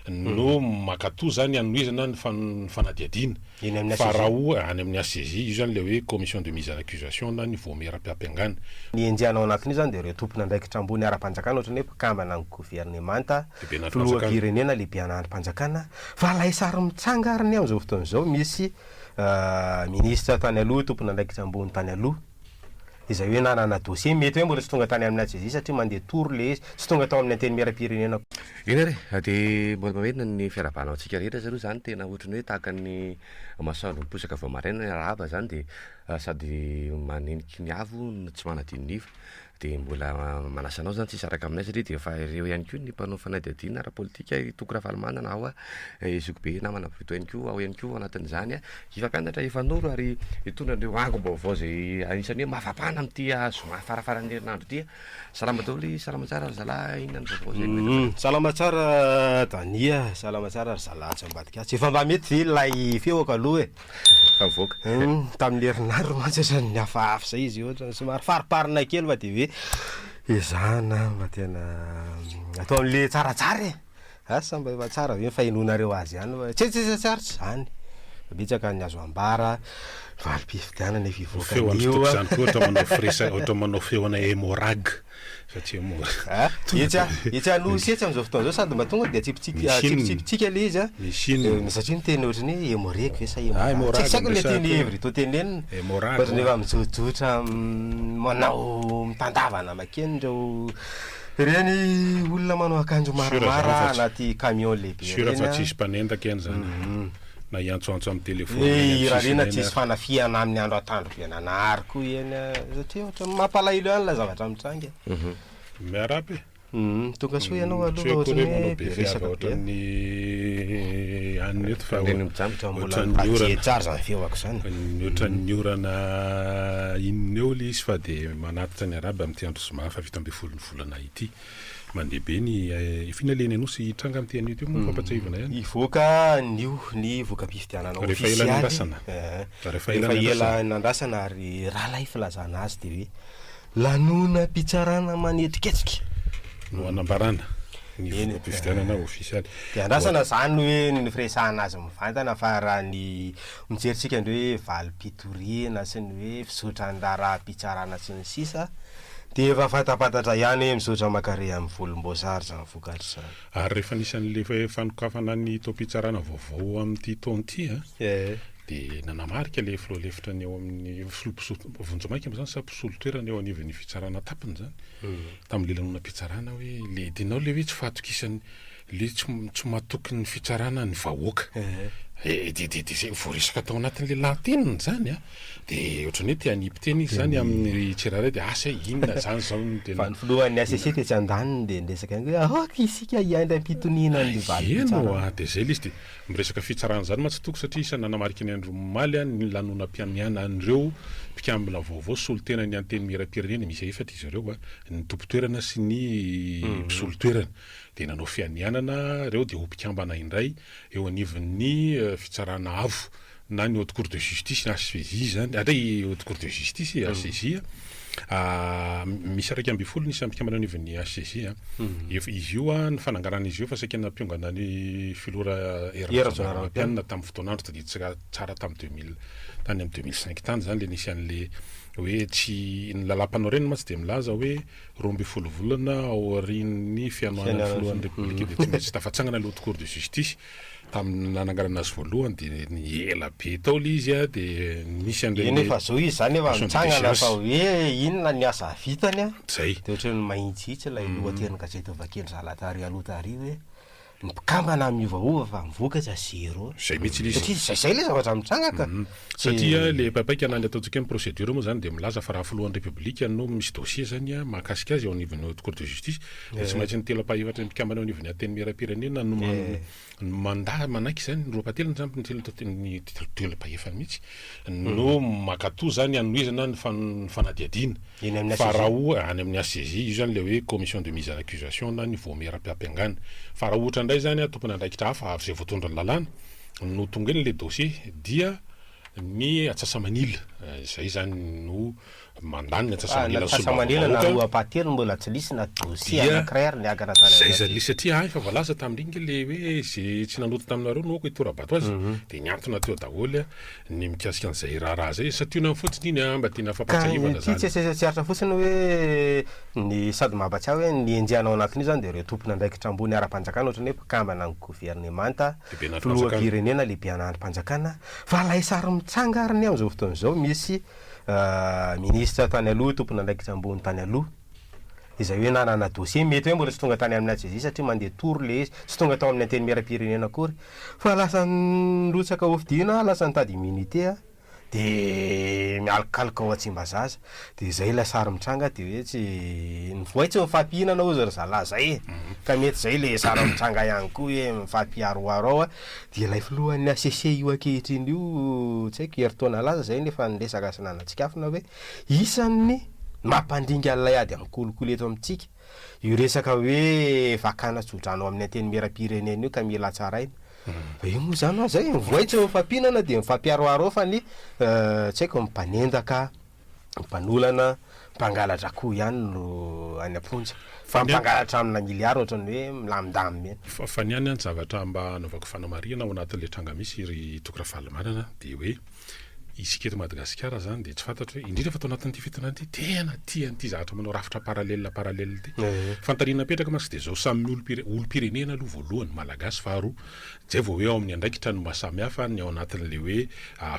no mankatoa zany hanohizana ny fanadihadiana. Eny amin'ny Fa HCJ. raha oha any amin'ny HCJ, io zany ilay hoe commission de mise en accusation na ny vaomieram-piampangana. Ny enjehana ao anatin'io izany dia ireo tompon'andraikitra ambony ara-panjakana ohatran'ny hoe mpikambana ny governemanta, Lehiben'andrim-panjakana. filoham-pirenena, lehiben'andrim-panjakana. Fa ilay sary mitsanga ary anie amin'izao fotoana izao misy minisitra tany aloha, tompon'andraikitra ambony tany aloha, izay hoe nanana dossier, mety hoe mbola tsy tonga tany amin'ny HCJ satria mandeha tour ilay izy, tsy tonga tao amin'ny antenimieram-pirenena. Eny ary e, dia mbola mamerina ny fiarahabana antsika rehetra zareo zany, tena ohatran'ny hoe tahaka ny masoandro miposaka vao maraina ny arahaba zany dia sady maneniky ny avo no tsy manadino ny iva, dia mbola manasa anao zany tsy hisaraka aminay satria dia efa ireo ihany koa ny mpanao fanadihadiana ara-politika i Toky Ravalomanana ao i zokibe namana Bruto ihany koa ao ihany koa ao anatin'izany hifampianatra hifanoro ary hitondra an'ireo angom-baovao izay anisan'ny hoe mafapana amin'ity zoma farafaran'ny herinandro ity. Salama daholo, salama tsara ry zalahy, inona ny vaovao izay no entina? Salama tsara Dania, salama tsara ry zalahy atsy ambadika atsy. Efa mba mety ve ilay feoko aloha e? Efa mivoaka. Tamin'ny herinandro mantsy ohatran'ny hafahafa izay izy io, ohatran'ny somary fariparina kely fa dia hoe ezahana mba tena atao amin'ilay tsaratsara e! Asa mba efa tsara ve ny fahenoanareo azy ihany fa tsy tsy tsy ary tsy izany. Betsaka ny azo ambara, valim-pifidianana efa hivoaka Feo anio andry a. zany koa ohatra manao firesa ohatra manao feo ana hemorag fa tsy hemor. A, etsy a, etsy Anosy etsy amin'izao fotoana izao sady mba tonga dia atsipitsika Misy inona? atsipitsipitsika ilay izy a. Misy inona? Satria miteny ohatran'ny hoe hemoreg ve sa Ah, hemorag? hemorag Tsy haiko ilay no tian'i resahako. Hevrito tenenina. Hemorag Ohatran'ny hoa. efa mijojotra manao mitandavana makeny ireo Ireny olona manao akanjo Sûr maromaro zany fa tsy anaty camion lehibe Sûr ireny fa an. tsisy mpanendaka eny zany. Na hiantsoantso amin'ny téléphone Hoe eny amin'ny sisiny irariana eny tsisy ary. fanafihana amin'ny andro atoandro be nanahary koa eny an, satria ohatran'ny mampalahelo ihany ilay zavatra mitranga e. Miarahaba e. Tonga soa ianao aloha Tsy hoe akory fa hoe manao ohatran'ny hoe be be fiavy resaka be an. ohatran'ny anona eto fa Reny mijambotra. Mbola ohatran'ny mitady orana. tsara izany feoko izany. Ohatran'ny orana inona eo ilay izy fa dia manatitra ny arahaba amin'ity andro zoma faha 17 ny volana ity. Mandeha be ny efa inona ilay eny Anosy hitranga amin'ity anio ity moa fampatsiahivana ihany. Hivoaka anio ny voka-pifidianana Rehefa ela ofisialy. nandrasana. Rehefa ela Rehefa ela nandrasana. nandrasana ary raha ilay filazana azy dia hoe Lanonam-pitsarana manetriketrika. No hanambarana ny Eny e. voka-pifidianana ofisialy. Dia andrasana izany hoe ny firesahana azy mivantana fa raha ny mijerintsika ny hoe valim-pitoriana sy ny hoe fizotran'ny raharaham-pitsarana sy ny sisa dia efa fantapantatra ihany hoe mizotra mankarey amin'ny volomboasary izany vokatra izany. Ary rehefa nisy an'ilay fanokafana ny taom-pitsarana vaovao amin'ity taona ity an, Dia nanamarika ilay filoha lefitra ny ao amin'ny filoha mpisolo vonjimaika moa izany sa mpisolo toerana eo anivon'ny fitsarana tampony izany tamin'ilay lanonam-pitsarana hoe le dinao ilay hoe tsy fahatokisan'ny le tsy tsy matoky ny fitsarana ny vahoaka. Eh, dia dia dia izay voaresaka tao anatin'ilay lahateniny izany an, dia ohatran'ny hoe te hanipy teny izy izany amin'ny tsirairay dia asa hoe inona izany izao no tena Fa ny filohan'ny HCC tetsy andaniny dia niresaka ihany hoe aoka isika hiaina am-pitoniana ny Eny valim-pitsarana. oa, dia izay ilay izy dia Miresaka fitsarana izany mantsy Toky satria isan'ny nanamarika ny andro omaly ny lanonam-pianianana an'ireo mpikambana vaovao solontenan'ny Antenimierampirenena, miisa efatra izy ireo, ny tompon-toerana sy ny mpisolo toerana. Dia nanao fianianana ireo dia ho mpikambana indray eo anivon'ny fitsarana avo na ny Haute Cour de Justice na HCJ izany, ary Haute Cour de Justice, HCJ. Misy 11 ny isan'ny mpikambana eo anivon'ny HCJ. Efa izy io ny fananganana izy io fa saika nampiongana ny filoha Hery Rajaonarimampianina tamin'ny fotoan'andro tadidintsika tsara tamin'ny 2000 tany amin'ny 2005 tany izany ilay nisy an'ilay hoe tsy ny lalàmpanorenana mantsy dia milaza hoe 12 volana aorian'ny fianohanan'ny filohan'ny Repoblika dia tsy maintsy tafatsangana ilay Haute Cour de Justice. Tamin'ny nananganana azy voalohany dia ela be tao ilay izy dia nisy an'ireny Eny efa zao izy zany efa notion de mitsangana fa déchéance. hoe inona ny asa vitany a, Zay. dia ohatran'ny mahitsihitsy ilay lohatenin'ny gazety novakian'ny zalahy tary aloha tary hoe ny mpikambana miovaova fa ny vokatra zéro. Zay mihitsy ilay izy. Satria zay zay ilay zavatra mitranga ka. Satria ilay paikapaika na ny ataontsika hoe ny procédure moa zany dia milaza fa raha filohan'ny Repoblika no misy dossier zany mahakasika azy eo anivon'ny Haute Cour de Justice dia tsy maintsy ny telo ampahefatry ny mpikambana eo anivon'ny Antenimierampirenena no mandà manaiky izany, ny roa ampahatelony izany, ny telo ny telo ampahefany mihitsy no mankatoa izany hanohizana ny fanadihadiana. Eny amin'ny Fa HCJ. raha oha any amin'ny HCJ, io izany ilay hoe commission de mise en accusation na ny vaomieram-piampangana. Fa raha ohatra indray izany tompon'andraikitra hafa avy izay voatondron'ny lalàna no tonga eny ilay dossier dia ny atsasamanila. Izay izany no mandany ny antsasamanila ny solombavambahoaka. Na roa ampahatelony mbola tsy nisy na dossier anankiray ary niakatra tany Izay izany satria efa voalaza tamin'iny nge le hoe ze tsy nanota taminareo no aoka hitora-bato azy dia niantona teo daholo ny mikasika an'izay raharaha izay. Santionany fotsiny iny an, mba tiana fampahatsiahivana izany. Ka ity tsy aritra fotsiny hoe ny sady mampatsiahy hoe ny enjehana ao anatin'io izany dia ireo tompon'andraikitra ambony ara-panjakana ohatran'ny hoe mpikambana ny governemanta, filoham-pirenena, lehiben'andrim-panjakana. Fa ilay sary mitsanga ary anie amin'izao fotoana izao misy minisitra tany aloha, tompon'andraikitra ambony tany aloha, izay hoe nanana dossier, mety hoe mbola tsy tonga tany amin'ny HCJ satria mandeha tour ilay izy, tsy tonga tao amin'ny antenimierampirenena akory, fa lasa nirotsaka hofidiana, lasa nitady immunité, dia mialokaloka ao Tsimbazaza, dia izay ilay sary mitranga dia hoe tsy, ny voay tsy mifampihinana hozy ry zalahy zay e, ka mety izay ilay sary mitranga ihany koa hoe mifampiharoharo ao, dia ilay filohan'ny HCC io ankehitriny io tsy haiko herintaona lasa izay no efa niresaka sy nanatsikafona hoe isan'ny mampandringa an'ilay ady amin'ny kolikoly eto amintsika io resaka hoe fakana tsodrano ao amin'ny antenimierampirenena io ka mila hatsaraina. Fa io moa izany hoa zay, ny voay tsy mifampihinana dia mifampiharoharo ao fa ny tsy haiko ny mpanendaka, ny mpanolana, mpangalatra akoho ihany no any am-ponja. Fa mpangalatra amina milliard ohatran'ny hoe milamindamina eny. Fa ny ahy ny zavatra mba anaovako fanamarihana ao anatin'ilay tranga misy ry Toky Ravalomanana dia hoe isika eto Madagasikara izany dia tsy fantatro hoe indrindra fa tao anatin'ity fitondrana ity tena tia an'ity zavatra manao rafitra parallèle parallèle ity. Fanontaniana apetraka mantsy dia izao samy olom-pirenena aloha voalohany Malagasy faharoa izay vao hoe ao amin'ny andraikitra no maha samy hafa ny ao anatin'ilay hoe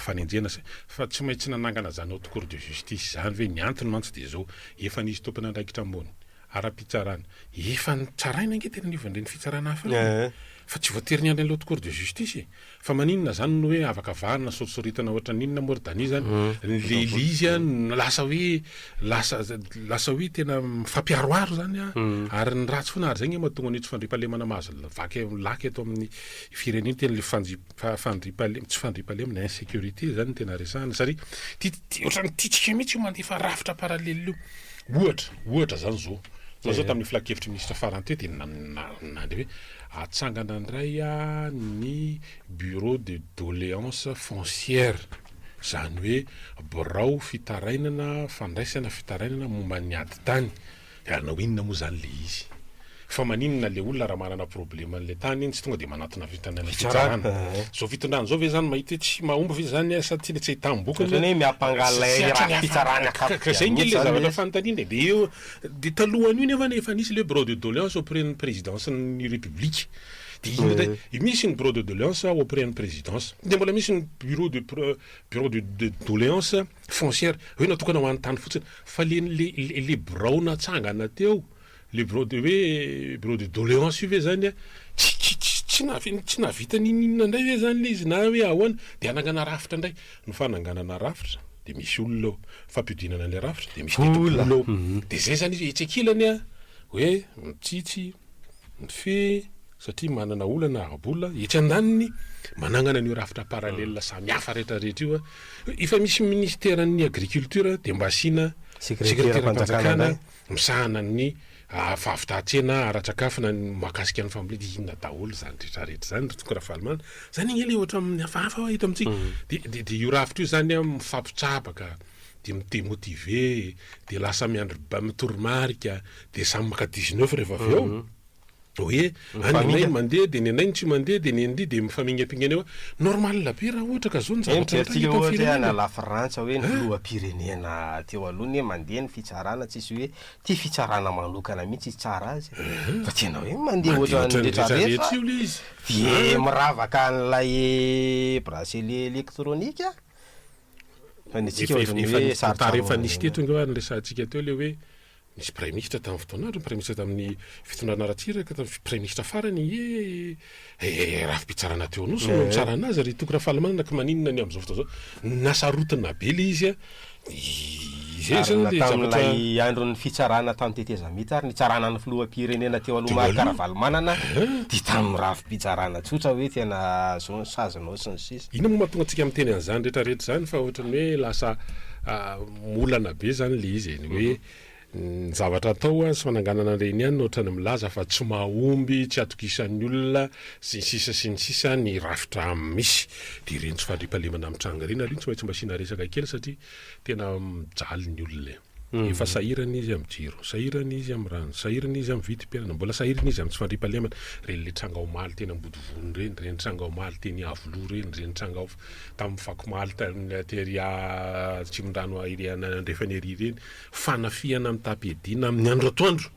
fanenjehana sy fa tsy maintsy nanangana izany haute cour de justice izany ve ny antony mantsy dia izao efa nisy tompon'andraikitra ambony ara-pitsarana efa nitsaraina ange teny anivon'ireny fitsarana hafa ireny fa tsy voatery niandry an'ilay haute cour de justice e. Fa maninona zany no hoe avakavahana soritsoritana ohatran'ny inona moa ry Dany zany le le izy an lasa hoe lasa lasa hoe tena mifampiharoharo zany an ary ny ratsy foana ary zay nge mahatonga an'io tsy fandriampahalemana mahazo vaky laka eto amin'ny firenena tena le fandri- fandriampahalemana tsy fandriampahalemana insécurité zany no tena resahana satria ty ty ohatran'ny tiantsika mihitsy io mandefa rafitra parallèle io ohatra ohatra zany zao zao zao tamin'ny filankevitry ny minisitra farany teo dia nandre hoe Atsangana indray ny bureau de doléance foncière, izany hoe birao fitarainana, fandraisana fitarainana momba ny ady tany. Dia hanao inona moa izany ilay izy? Fa maninona ilay olona raha manana problème an'ilay tany iny tsy tonga dia manatona fitarainana fitsarana? Izao fitondrana izao ve izany mahita hoe tsy mahomby ve izany sa tiana tsy ahitam-bokany? Ohatran'ny hoe miampanga an'ilay rafi-pitsarana ankapobeny Izay ange ilay zavatra fanontaniana e. Dia eo Dia talohan'io nefa efa nisy le bureau de doléance auprès ny présidence ny république. Dia inona indray? Misy ny bureau de doléance auprès ny présidence. Dia mbola misy ny bureau de bureau de de doléance foncière hoe natokana ho an'ny tany fotsiny. Fa le le le birao natsangana teo, le bureau de hoe bureau de doléance io ve zany an, tsy tsy tsy tsy nahavi- tsy nahavita n'inon'inona indray ve zany le izy na hoe ahoana? Dia hanangana rafitra indray. Ny fananganana rafitra dia misy olona eo, fampihodinana an'ilay rafitra dia misy tetibola eo, dia zay zany izy etsy ankilany a, hoe mitsitsy, mifehy satria manana olana ara-bola, etsy andaniny manangana an'io rafitra parallèle samy hafa rehetra rehetra io a, efa misy ministeran'ny agriculture dia mba asiana sekreteram-panjakana misahana ny fahavitan-tsena ara-tsakafo na ny mahakasika ny fambolena, dia inona daholo izany rehetra rehetra izany ry Toky Ravalomanana? Izany ange ilay ohatran'ny hafahafa hoa eto amintsika. Dia dia dia io rafitra io izany an mifampitsabaka, dia mi-demotiver, dia lasa miandry ba- mitoromarika, dia samy maka dix-neuf rehefa avy eo. Hoe any ny anay no mandeha dia ny anay no tsy mandeha dia ny an'ity dia mifamingapingana eo. Normal be raha ohatra ka zao ny zavatra mitranga eto amin'ny firenena. Ohatra hoe any Lafrantsa hoe ny filoham-pirenena teo aloha anie mandeha ny fitsarana tsisy hoe ity fitsarana manokana mihitsy hitsara azy fa tena hoe mandeha ohatran'ny rehetra rehetra dia miravaka an'ilay bracelet électronique fa ny antsika ohatran'ny hoe sarotsarotana. Efa nisy teto ange niresahantsika teo ilay hoe Nisy praiminisitra tamin'ny fotoan'androny, praiminisitra tamin'ny fitondrana Ratsiraka, tamin'ny praiminisitra farany ie eh, rafi-pitsarana teo Anosy no nitsarana azy ry Toky Rafalimanana ka maninona ny amin'izao fotoana izao? Nasarotina be ilay izy a, izay zany ilay zavatra. Tamin'ilay andron'ny fitsarana tamin'ny tetezamita ary nitsarana ny filoham-pirenena teo aloha Marc Ravalomanana dia tamin'ny rafi-pitsarana tsotra hoe tena zao ny sazinao sy ny sisa. Inona moa mahatonga antsika miteny an'izany rehetra rehetra izany fa ohatran'ny hoe lasa olana be zany le izy e, ny hoe. Ny zavatra atao sy fananganana an'ireny ihany no ohatran'ny milaza fa tsy mahomby, tsy atokisan'ny olona, sy ny sisa sy ny sisa ny rafitra misy. Dia ireny tsy fandriampahalemana mitranga ireny aloha tsy maintsy mba asiana resaka kely satria tena mijaly ny olona e. Efa sahirana izy amin'ny jiro, sahirana izy amin'ny rano, sahirana izy amin'ny vidim-piainana, mbola sahirana izy amin'ny tsy fandriampahalemana. Ireny le tranga omaly teny Ambodivona ireny, ireny tranga omaly teny Iavoloha ireny, ireny tranga tamin'ny fakomaly tany tery Atsimondrano ery andrefana ery ireny. Fanafihana mitam-piadiana amin'ny andro atoandro.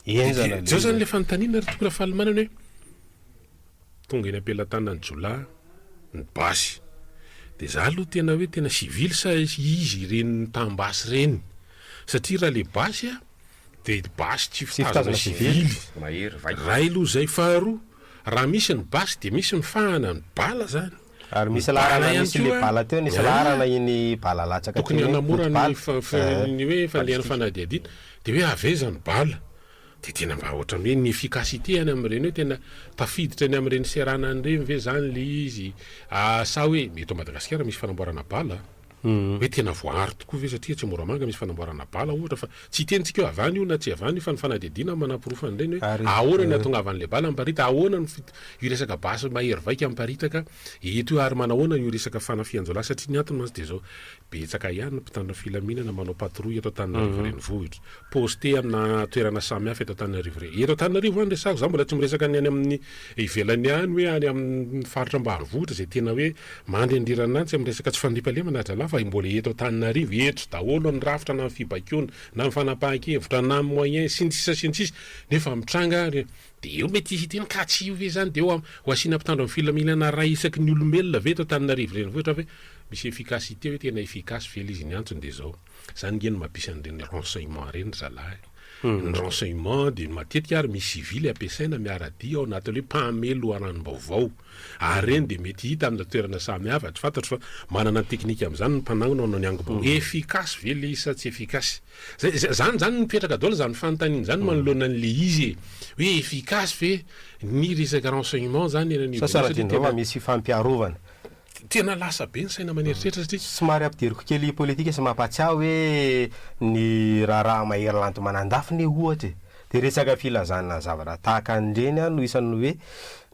Henjana Zao zany le fanontaniana ry Toky Rafalimanana hoe tonga eny am-pelatanan'ny jiolahy ny basy. De za aloha tena hoe tena civil sa izy ireny mitam-basy ireny? Satria raha le basy a de basy tsy fitazona sivily. Mahery vaika. Ray aloha zay. Faharoa, raha misy ny basy de misy ny fahana, ny bala zany. Ary Ny misy bala laharana ihany nisy le koa bala teo nisy eh. laharana iny bala latsaka Tokony teo iny hanamora mody ny bala fa- fa- eh. ny hoe falehan'ny Balistique. fanadihadiana. De hoe avy aiza ny bala? De tena mba ohatran'ny hoe ny efficacité any amin'ireny hoe tena tafiditra eny amin'ireny seranana ireny ve zany le izy? Ah, sa hoe eto Madagasikara misy fanamboarana bala? Hoe tena voaaro tokoa ve satria etsy Moramanga misy fanamboarana bala ohatra fa tsy hiteny tsika hoe avy any io na tsy avy any io fa ny fanadihadiana no manaporofa an'ireny hoe Ary ahoana ny hahatongavan'ilay bala miparitaka, ahoana no fit- io resaka basy mahery vaika miparitaka eto io ary manahoana io resaka fanafihan-jiolahy satria ny antony mantsy dia izao betsaka ihany ny mpitandro ny filaminana manao patrouille eto Antananarivo renivohitra, posté amina toerana samihafa eto Antananarivo re, eto Antananarivo any resahako, za mbola tsy miresaka ny any amin'ny ivelany any hoe any amin'ny faritra ambanivohitra izay tena hoe Mandry andriranantsy amin'ny resaka tsy fandriampahalemana ry zalahy fa mbola eto Antananarivo eto daholo ny rafitra na ny fibaikoana na ny fanapahan-kevitra na ny moyen sy ny sisa sy ny sisa nefa mitranga ary dia eo mety hisy hiteny ka tsy io ve izany dia eo ho asiana mpitandro ny filaminana iray isaky ny olombelona ve eto Antananarivo renivohitra ve misy efficacité hoe tena efficace ve ilay izy ny antony dia izao izany nge no mampisy an'ireny renseignement ireny ry zalahy Ny renseignement dia matetika ary misy civil ampiasaina miara-dia ao anatin'ny hoe mpanome loharanom-baovao. Ary ireny dia mety hita amina toerana samy hafa, tsy fantatro fa manana ny teknika amin'izany ny mpanangona manao ny angom-baovao. Efficace ve ilay izy sa tsy efficace? Zay, zany zany mipetraka daholo izany fanontaniana izany manoloana an'ilay izy e! Hoe efficace ve ny resaka renseignement zany eny Sa anivon'io satria sanatria tena. misy fifampiarovana. Tena lasa be ny saina aman'eritreritra satria. Somary ampidiriko kely politika sy mampatsiahy hoe ny raharaha Mahery Lanto Manandafy ne ohatra e! Dia resaka filazana zavatra tahaka an'ireny no isan'ny hoe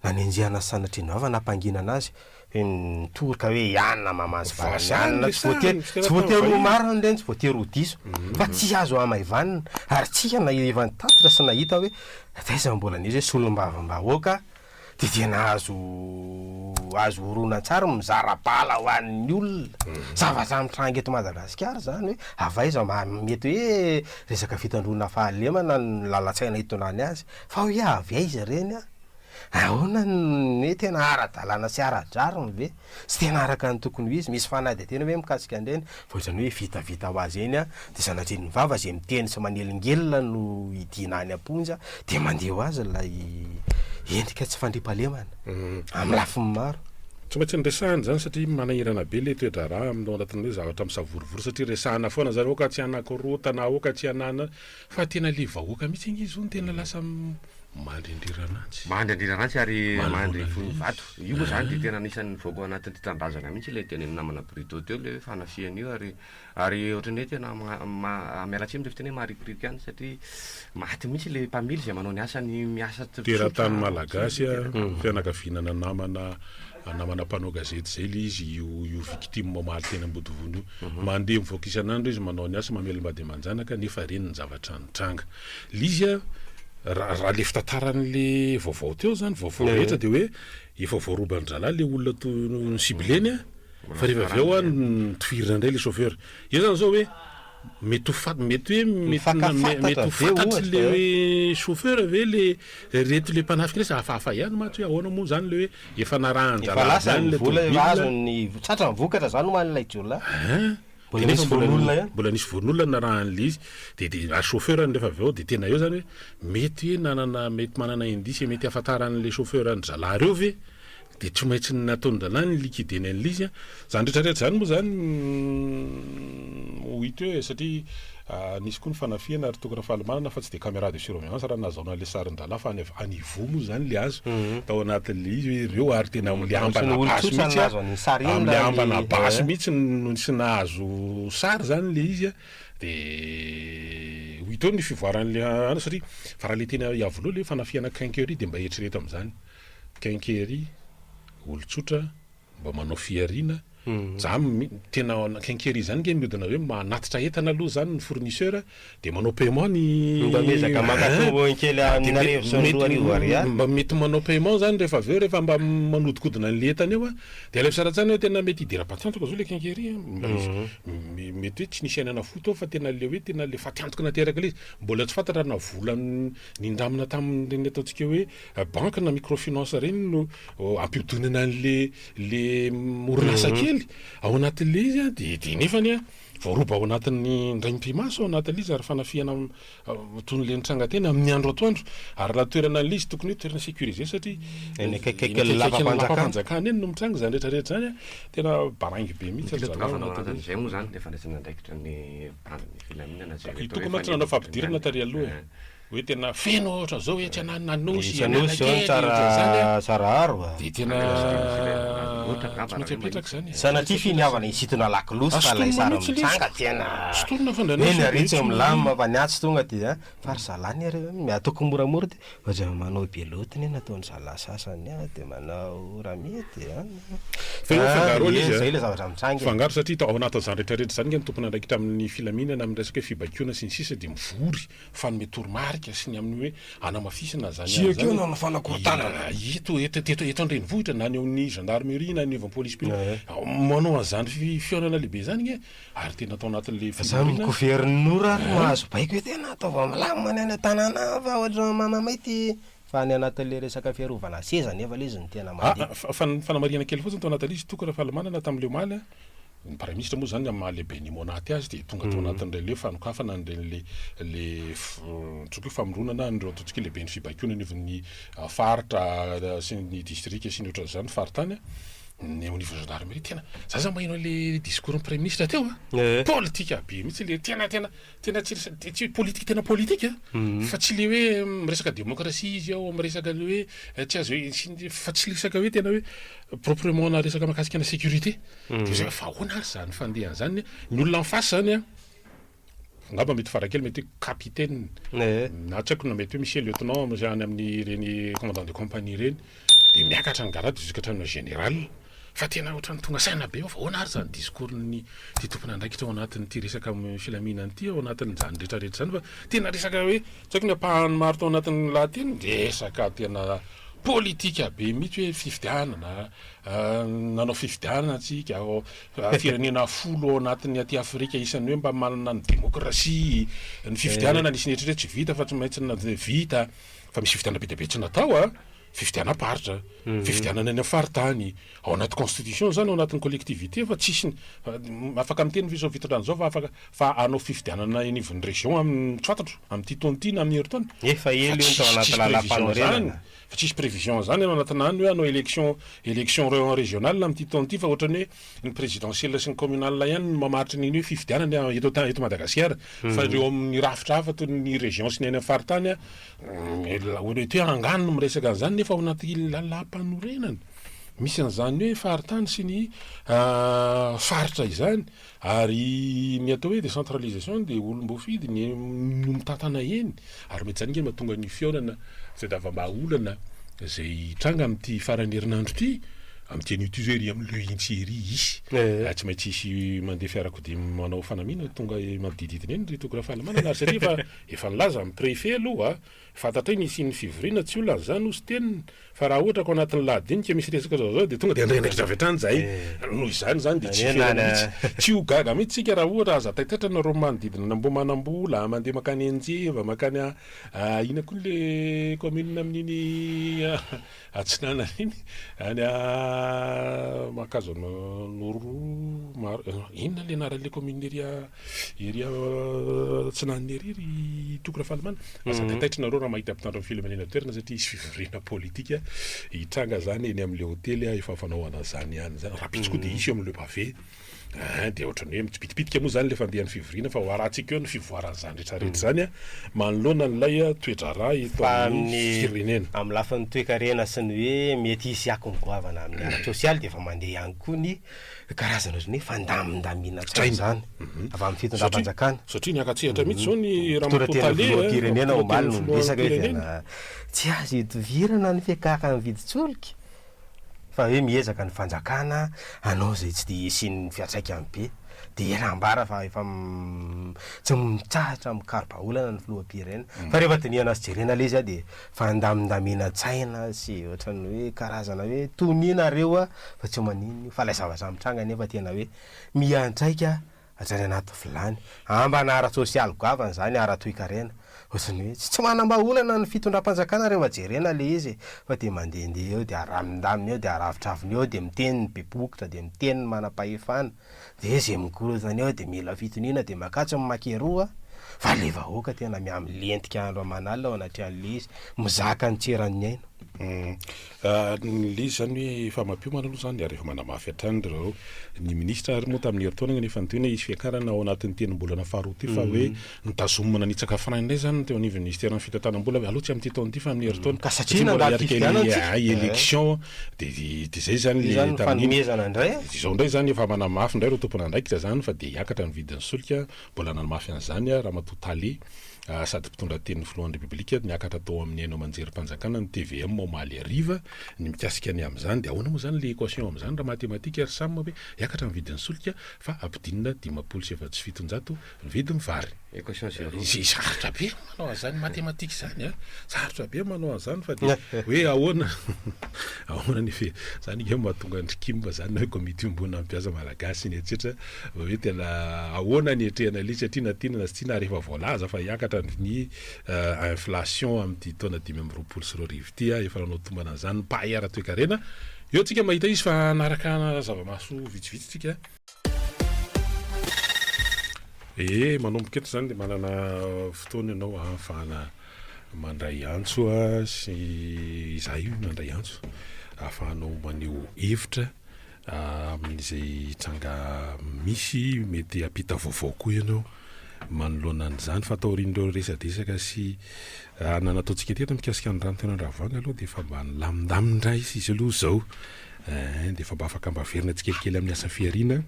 nanenjehana sy sanatria ny vava nampanginana azy hoe mitoroka hoe i anona maman'i sy baran'i Vazaha no anona tsy voatery resahana, tsy voatery ho vahiny. marina ireny tsy voatery ho diso fa tsy azo hamaivanina ary tsika na efa nitatitra sy nahita hoe taiza mbola nisy hoe solombavambahoaka Dia tena azo azo horonantsary mizara bala ho an'ny olona. Zavatra mitranga eto Madagasikara izany hoe avy aiza ma- mety hoe resaka fitandroana fahalemana ny lalan-tsaina hitondrany azy fa hoe avy aiza ireny an? Ahoana ny hoe tena ara-dalàna sy ara-drariny ve? Tsy tena araka ny tokony ho izy, misy fanadihadiana ve mikasika an'ireny? Fa ohatran'ny hoe vitavita ho azy eny an, dia sanatria ny vava izay miteny sy manelingelina no hidiana any am-ponja, dia mandeha ho azy ilay endrika tsy fandriampahalemana amin'ny lafiny maro. Tsy maintsy niresahana izany satria manahirana be ilay toe-draharaha amin'ny ao anatin'ny hoe zavatra misavorovoro satria resahana foana izany aoka tsy hanakorontana, aoka tsy hanana, fa tena ilay vahoaka mihitsy ange izao no tena lasa Mandry andriranantsy. Mandry andriranantsy ary mandry Manoloana fony an'izy. vato. Io moa zany dia tena anisan'ny nivoaka ao anatin'ny tia tanindrazana mihitsy ilay tenenin'ny namana Bruto teo ilay hoe fanafihana io ary ary ohatran'ny hoe tena ma- ma- miala tsiny amin'ilay fiteny hoe maharikoriko ihany satria maty mihitsy ilay mpamily izay manao ny asany miasa tsotra Teratany tsy malagasy, miteraka. fianakaviana namana namana mpanao gazety izay ilay izy io io victime omaly teny Ambodivona io. Mandeha mivoaka isan'andro izy manao ny asa mamelom-bady aman-janaka nefa reny ny zavatra nitranga. Ilay izy a, raha raha le fitantaran'le vaovao teo zany, vaovao rehetra dia hoe efa voaroban-drahalahy le olona to ni-cibleny a, fa rehefa avy eo a nitifirina indray le chauffeur. Eo zany zao hoe mety ho fat- mety hoe mety na- mety Mifankafantatra ho ve fantatry ohatra le e? hoe chauffeur ve le reto le mpanafika reto, hafahafa ihany mantsy hoe ahoana moa zany le hoe efa Efa narahan-drahalahy lasa zany ny le vola, efa tomobile. azony, tratra ny vokatra zany ho an'ilay jiolahy. Hein? Mbola Dia nefa nisy mbola vono'olona ihany. mbola nisy vono'olona narahan'ilay izy, dia dia ary chauffeur ny rehefa avy eo dia tena eo zany hoe mety hoe nanana mety manana indice mety hahafantaran'ilay chauffeur an-dry zalahy ireo ve? Dia tsy maintsy nataon-dalàna ny liquider-ny an'ilay izy an. Izany rehetra rehetra izany moa izany ho hita eo e, satria nisy koa ny fanafihana ary tokony fahalomanana fa tsy dia caméra de surveillance raha nahazahoana an'ilay sarin-drahalahy fa any any ivoho moa izany ilay azo tao anatin'ilay izy hoe ireo ary tena amin'ilay ambana basy mihitsy an, amin'ilay ambana basy mihitsy no nisy nahazo sary izany ilay izy an, dia ho hita eo ny fivoaran'ilay an satria fa raha ilay tena Iavoloha ilay fanafihana quinquerie dia mba eritrereto amin'izany. Quinquerie, olon-tsotra mba manao fihariana, za tena quinquerie zany nge mihodina hoe manatitra entana aloha zany ny fournisseur de manao paiement ny Mba miezaka maka tombony kely de amin'arivo sy 2000 ariary. Mba mety manao paiement zany rehefa avy eo rehefa mba manodikodina an'le entana eo a, de alaivo sary an-tsaina hoe tena mety hidiram-patiantoka zao le quinquerie a, mba izy mety hoe tsy nisy aina nafoy tao fa tena le hoe tena le fatiantoka nateraka le izy, mbola tsy fantatra na vola nindramina tamin'ireny ataontsika hoe Banky na microfinance ireny no ampiodinana an'le le orinasa kely ao anatin'le izy a, de de nefany a voaroba ao anatin'ny indray mipi-maso ao anatin'le izy ary fanafihana toy ny le nitranga teny amin'ny andro atoandro ary raha toerana an'le izy tokony hoe toerana sécurisé satria Eny akaikikaikin'ny lapam-panjakana eny no mitranga izany rehetra rehetra izany a, tena baraingo be mihitsy ry Mila zalahy ao tongavana ao anatin'le izy. anatin'izay moa izany le fandraisana andraikitra ny mpitandro ny filaminana izay I atao Toky hoe mantsy nanao fampidirana fanehoan-kevitra tary aloha e. ihany. Hoe tena feno ohatra zao etsy An'Anosy, Etsy Anosy zao ny Analakely, ohatran'izany tsara an, tsara aro a. dia tena tsy maintsy apetraka izany e. Sanatria finiavana hisintona lakolosy Ah, fa ilay sintonina sary mihitsy ilay izy. mitsanga tena Sintonina fa indraindray eny sao ary dia tsy tsy milamina fa ny atsy tonga dia fa ry zalahy anie reo miatoky moramora dia ohatran'ny manao be loatra anie nataon'ny zalahy sasany ah dia manao raha mety an. Fa io fangaro ilay Ah, izy zay a. ilay zavatra mitranga e. Fangaro satria ao anatin'izany rehetrarehetra izany ange ny tompon'andraikitra amin'ny filaminana amin'ny resaka hoe fibaikoana sy ny sisa dia mivory fanome toromarika sy ny amin'ny hoe hanamafisana izany Sy any ekeo izany na fanakorontanana. Eto eto eto eto an-drenivohitra na ny eo amin'ny gendarmerie na ny eo amin'ny police manao an'izany fihaonana lehibe izany ange ary tena atao anatin'ilay Fa zany fivoriana. governora ary mahazo baiko hoe tena ataovy milamina ny any an-tanàna any fa ohatran'ny mamamay ty fa any anatin'ilay resaka fiarovana seza nefa ilay izy no tena mandeha. Ah, fa ny fanamarihana kely fotsiny tao anatin'ilay izy Toky Rafalimanana tamin'ilay omaly an, Ny Praiminisitra moa izany amin'ny maha lehiben'ny Monat azy dia tonga tao anatin'ireny hoe fanokafana an'ireny le le antsoiko hoe famoronana an'ireo ataontsika hoe lehiben'ny fibaikoana anivon'ny faritra sy ny distrika sy ny ohatran'izany faritany ny eo anivon'ny gendarmerie tena za zany maheno an'le discours-n'ny Praiminisitra teo a politika be mihitsy le tena tena Tena tsy resa- tsy hoe politique tena politique fa tsy le hoe miresaka démocratie izy ao, miresaka le hoe tsy azo fa tsy resaka hoe tena hoe proprement na resaka mahakasika ny sécurité. De zay fa ahoana ary zany fandehany zany, ny olona en face zany an, angamba mety farakely mety hoe capitaine na tsy haiko na mety hoe misy hoe lieutenant any amin'ireny commandant de compagnie ireny, de miakatra ny grade jusqu'à hatramin'ny général. Fa tena ohatran'ny tonga saina be aho fa ahoana ary izany discours-n'ny ity tompon'andraikitra ao anatin'ity resaka filaminana ity ao anatin'izany rehetra rehetra izany fa tena resaka hoe tsy haiko ny ampahany maro tao anatin'ny lahateny resaka tena politika be mihitsy hoe fifidianana nanao fifidianana tsika firenena folo ao anatin'ny aty Afrika isan'ny hoe mba manana ny demokrasia ny fifidianana nisy nieritreritra tsy vita fa tsy maintsy vita fa misy fifidianana be dia be tsy natao a. Fifidianam-paritra, fifidianana any amin'ny faritany, ao anaty constitution izany, ao anatin'ny collectivité fa tsisy afaka miteny ve izao fitondrana izao fa afaka fa hanao fifidianana eny anivon'ny région amin'ny tsy fantatro amin'ity taona ity na amin'ny herintaona? Efa Fa ela io tsisy tao anaty tsisy prévision izany, lalàmpanorenana. fa tsisy prévision izany ao anatina any hoe hanao élection élection régionale amin'ity taona ity fa ohatran'ny hoe ny présidentielle sy ny communale ihany no mamaritra ny hoe fifidianana eto eto Madagasikara fa ireo amin'ny rafitra hafa toy ny région sy ny any amin'ny faritany Mety hoe angano no miresaka an'izany nefa ao anaty lalàmpanorenana misy an'izany hoe faritany sy ny faritra izany ary ny atao hoe décentralisation dia olom-boafidy ny no mitantana eny ary mety izany ange mahatonga ny fihaonana fitadiavam-bahaolana izay hitranga amin'ity faran'ny herinandro ity amin'ity anio ity izao ery amin'ny Le Hintsy ery hisy tsy maintsy hisy mandeha fiarakodia manao fanamiana tonga manodidididina eny ry Toky Rafalimanana ary satria efa Efa nilaza ny préfet aloha, fantatray ny hisian'ny fivoriana, tsy olana izany hoy Siteny, fa raha ohatra ka ao anatin'ny lahadinika misy resaka zao zao dia tonga dia handray andraikitra avy hatrany izahay, noho izany izany dia tsy ferana mihitsy, tsy ho gaga mihitsy isika raha ohatra aza taitaitra nareo manodidina an'Ambohimanambola, mandeha mankany Anjeva, mankany inona koa le commune amin'iny atsinanana iny, any. Mankazo Noro maro inona le anaran'le commune ery ery atsinanana ery ry Toky Rafalimanana? Aza taitaitra nareo raha mahita mpitandro ny filaminana toerana satria hisy fivoriana politika hitranga zany eny amin'le hotely efa fanaovana zany ihany zany. Rahampitso koa dia hisy eo amin'le pavé. Ein, dia ohatran'ny hoe mitsipitipitika moa izany ilay fandehan'ny fivoriana fa ho arahantsika eo ny fivoaran'izany rehetra rehetra izany manoloana an'ilay toe-draharaha eto Fa amin'ny amin'ny firenena. amin'ny lafiny toekarena sy ny hoe mety hisy akony goavana amin'ny ara-tsosialy dia efa mandeha ihany koa ny karazana ohatran'ny hoe fandamindaminan-tsaina izany avy amin'ny Satria fitondram-panjakana. satria niaka-tsehatra mihitsy izao ny Mpitondra ramatoa tena tale, filoham-pirenena mpitondra omaly tena no niresaka hoe filoham-pirenena. tena tsy azo idovirana ny fiakaran'ny vidin-tsolika. Fa hoe miezaka ny fanjakana hanao izay tsy dia hisian'ny fiantraikany be. Dia ela ambara fa efa tsy mitsahatra mikaro-bahaolana ny filoham-pirenena. Fa rehefa dinihana sy jerena ilay izy dia fandamindaminan-tsaina sy ohatran'ny hoe karazana hoe tonia nareo fa tsy maninona io. Fa ilay zavatra mitranga anefa tena hoe miantraika Hatrany anaty vilany. Ambana ara-tsosialy goavana izany, ara-toekarena. Ohatran'ny hoe tsy manam-bahaolana ny fitondram-panjakana rehefa jerena ilay izy e! Fa dia mandehandeha eo, dia aramindaminy eo, dia aravitraviny eo, dia miteny ny be bokotra, dia miteny ny manam-pahefana, dia izay mikorontana eo dia mila fitoniana, dia makatso ny makeroa, fa ilay vahoaka tena mihamilentika andro aman'alina ao anatrehan'ilay izy, mizaka ny tsy eran'ny aina. Ny le izy zany hoe efa mampiomana aloha zany ary efa manamafy hatrany ry zareo. Ny minisitra ary moa tamin'ny herintaona nefa niteny hoe hisy fiakarana ao anatin'ny tenim-bolana faharoa ity fa hoe notazomina nitsaka frein indray zany ny teo anivon'ny minisiteran'ny fitantanam-bola hoe aleo tsy amin'ity taona ity fa amin'ny herintaona. Ka satria Satria mbola nandalo hiarika fifidianana tsika. élection dia dia zay zany Io le zany ny tamin'iny. fanomezana indray e. Izao indray zany efa manamafy indray ireo tompon'andraikitra zany fa dia hiakatra ny vidin'ny solika, mbola nanamafy an'izany ramatoa tale. sady mpitondra tenin'ny filohan'ny Repoblika niakatra tao amin'ny haino aman-jerim-panjakana ny tvm omaly hariva ny mikasika ny amin'izany. Dia ahoana moa izany ilay équation amin'izany raha matematika ry Sam hoe hiakatra ny vidin'ny solika fa ampidinina 750 ny vidin'ny vary. Équation zéro. Sarotra be manao an'izany matematika izany a! Sarotra be manao an'izany fa dia hoe ahoana ahoana nefa e! Izany ange no mahatonga an-dry Kim izany na hoe komity iombonan'ny mpiasa malagasy iny etsetra Hoe tena ahoana ny hetrehana ilay izy satria na tiana na tsy tiana ary efa voalaza fa hiakatra ny inflation amin'ity taona 2025 ity, efa nanao tombana an'izany ny mpahay ara-toekarena. Eo tsika mahita izy fa hanaraka zava-maso vitsivitsy tsika. Ee, manomboka eto izany dia manana fotoana ianao ahafahana mandray antso sy izahay io mandray antso ahafahanao maneho hevitra. Amin'izay tranga misy, mety hampita vaovao koa ianao manoloana an'izany. Fa taorian'ireo resadresaka sy anana nataontsika teto mikasika ny rano teny Andravoahangy aloha dia efa mba nilamindamina indray izy aloha izao. Eh, dia efa mba afaka mba averina tsikelikely amin'ny asa fihariana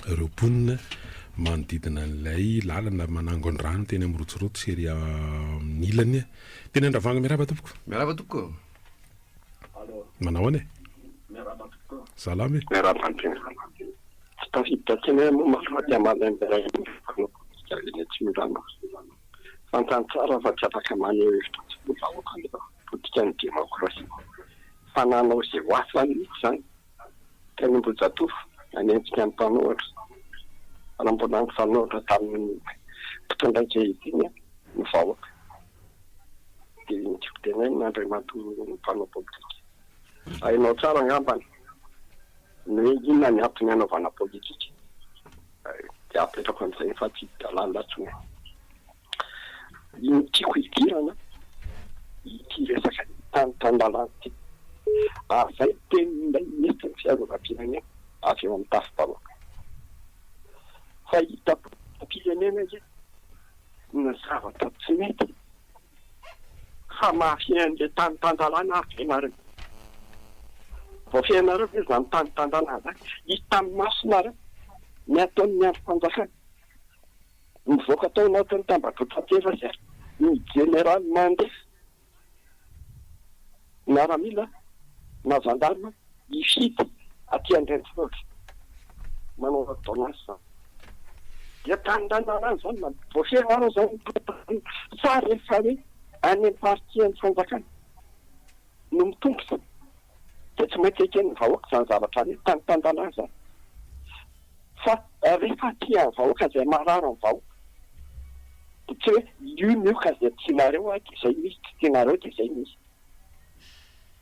ireo mponina manodidina an'ilay lalana manangon-drano teny amin'ny Rotsirotsy sy ery amin'ny ilany. Teny Andravoahangy, miarahaba tompoko. Miarahaba tompoko. Manao ahoana e? Miarahaba tompoko. Salama e? Miarahaba antsika. Tsy tafiditra teny aho moa fa dia malaimbalay ny mpanao politika eny Atsimondrano. Fantany tsara fa tsy afaka maneho hevitra intsony ny vahoaka eto. Potika ny demokrasia. Fa nanao izay ho afany mihitsy izany. Teny Ambohijatovo, nanenjika ny mpanohitra. Fa raha mbola nifanohitra tamin'ny mpitondra ankehitriny ny vahoaka. Dia ny tiako tenenina Andriamatoa mpanao politika, hainao tsara angambany ny hoe inona ny antony hanaovana politika, dia apetrako amin'izay fa tsy hiditra lalina intsony aho. Ny tiako hidirana ity resaka tany tan-dalàna ity, ary izay tenin'ilay minisitry ny fiarovam-pirenena avy eo amin'ny tafi-bahoaka, fa hitam-pirenena ange ny zavatra tsy mety fa mahafehy an'ilay tany tan-dalàna ary ve nareo? Voafehinareo ve izany tany tan-dalàna izany? Hitan'ny masonareo ny ataon'ny andrim-panjakana. Nivoaka tao anatin'ny tambajotran-tserasera ny jeneraly mandefa miaramila na zandarma hifidy aty an-drenivohitra manao ordonnance izany. Dia tanin-dalàna izany na voafehinareo izany ny tany sa rehefa hoe any amin'ny partie an'ny fanjakana no mitombo izany dia tsy maintsy eken'ny vahoaka izany zavatra any tany tan-dalàna izany. Fa rehefa aty amin'ny vahoaka izay marary ny vahoaka dia tsy hoe io no io ka izay tianareo dia izay misy, tsy tianareo dia izay misy.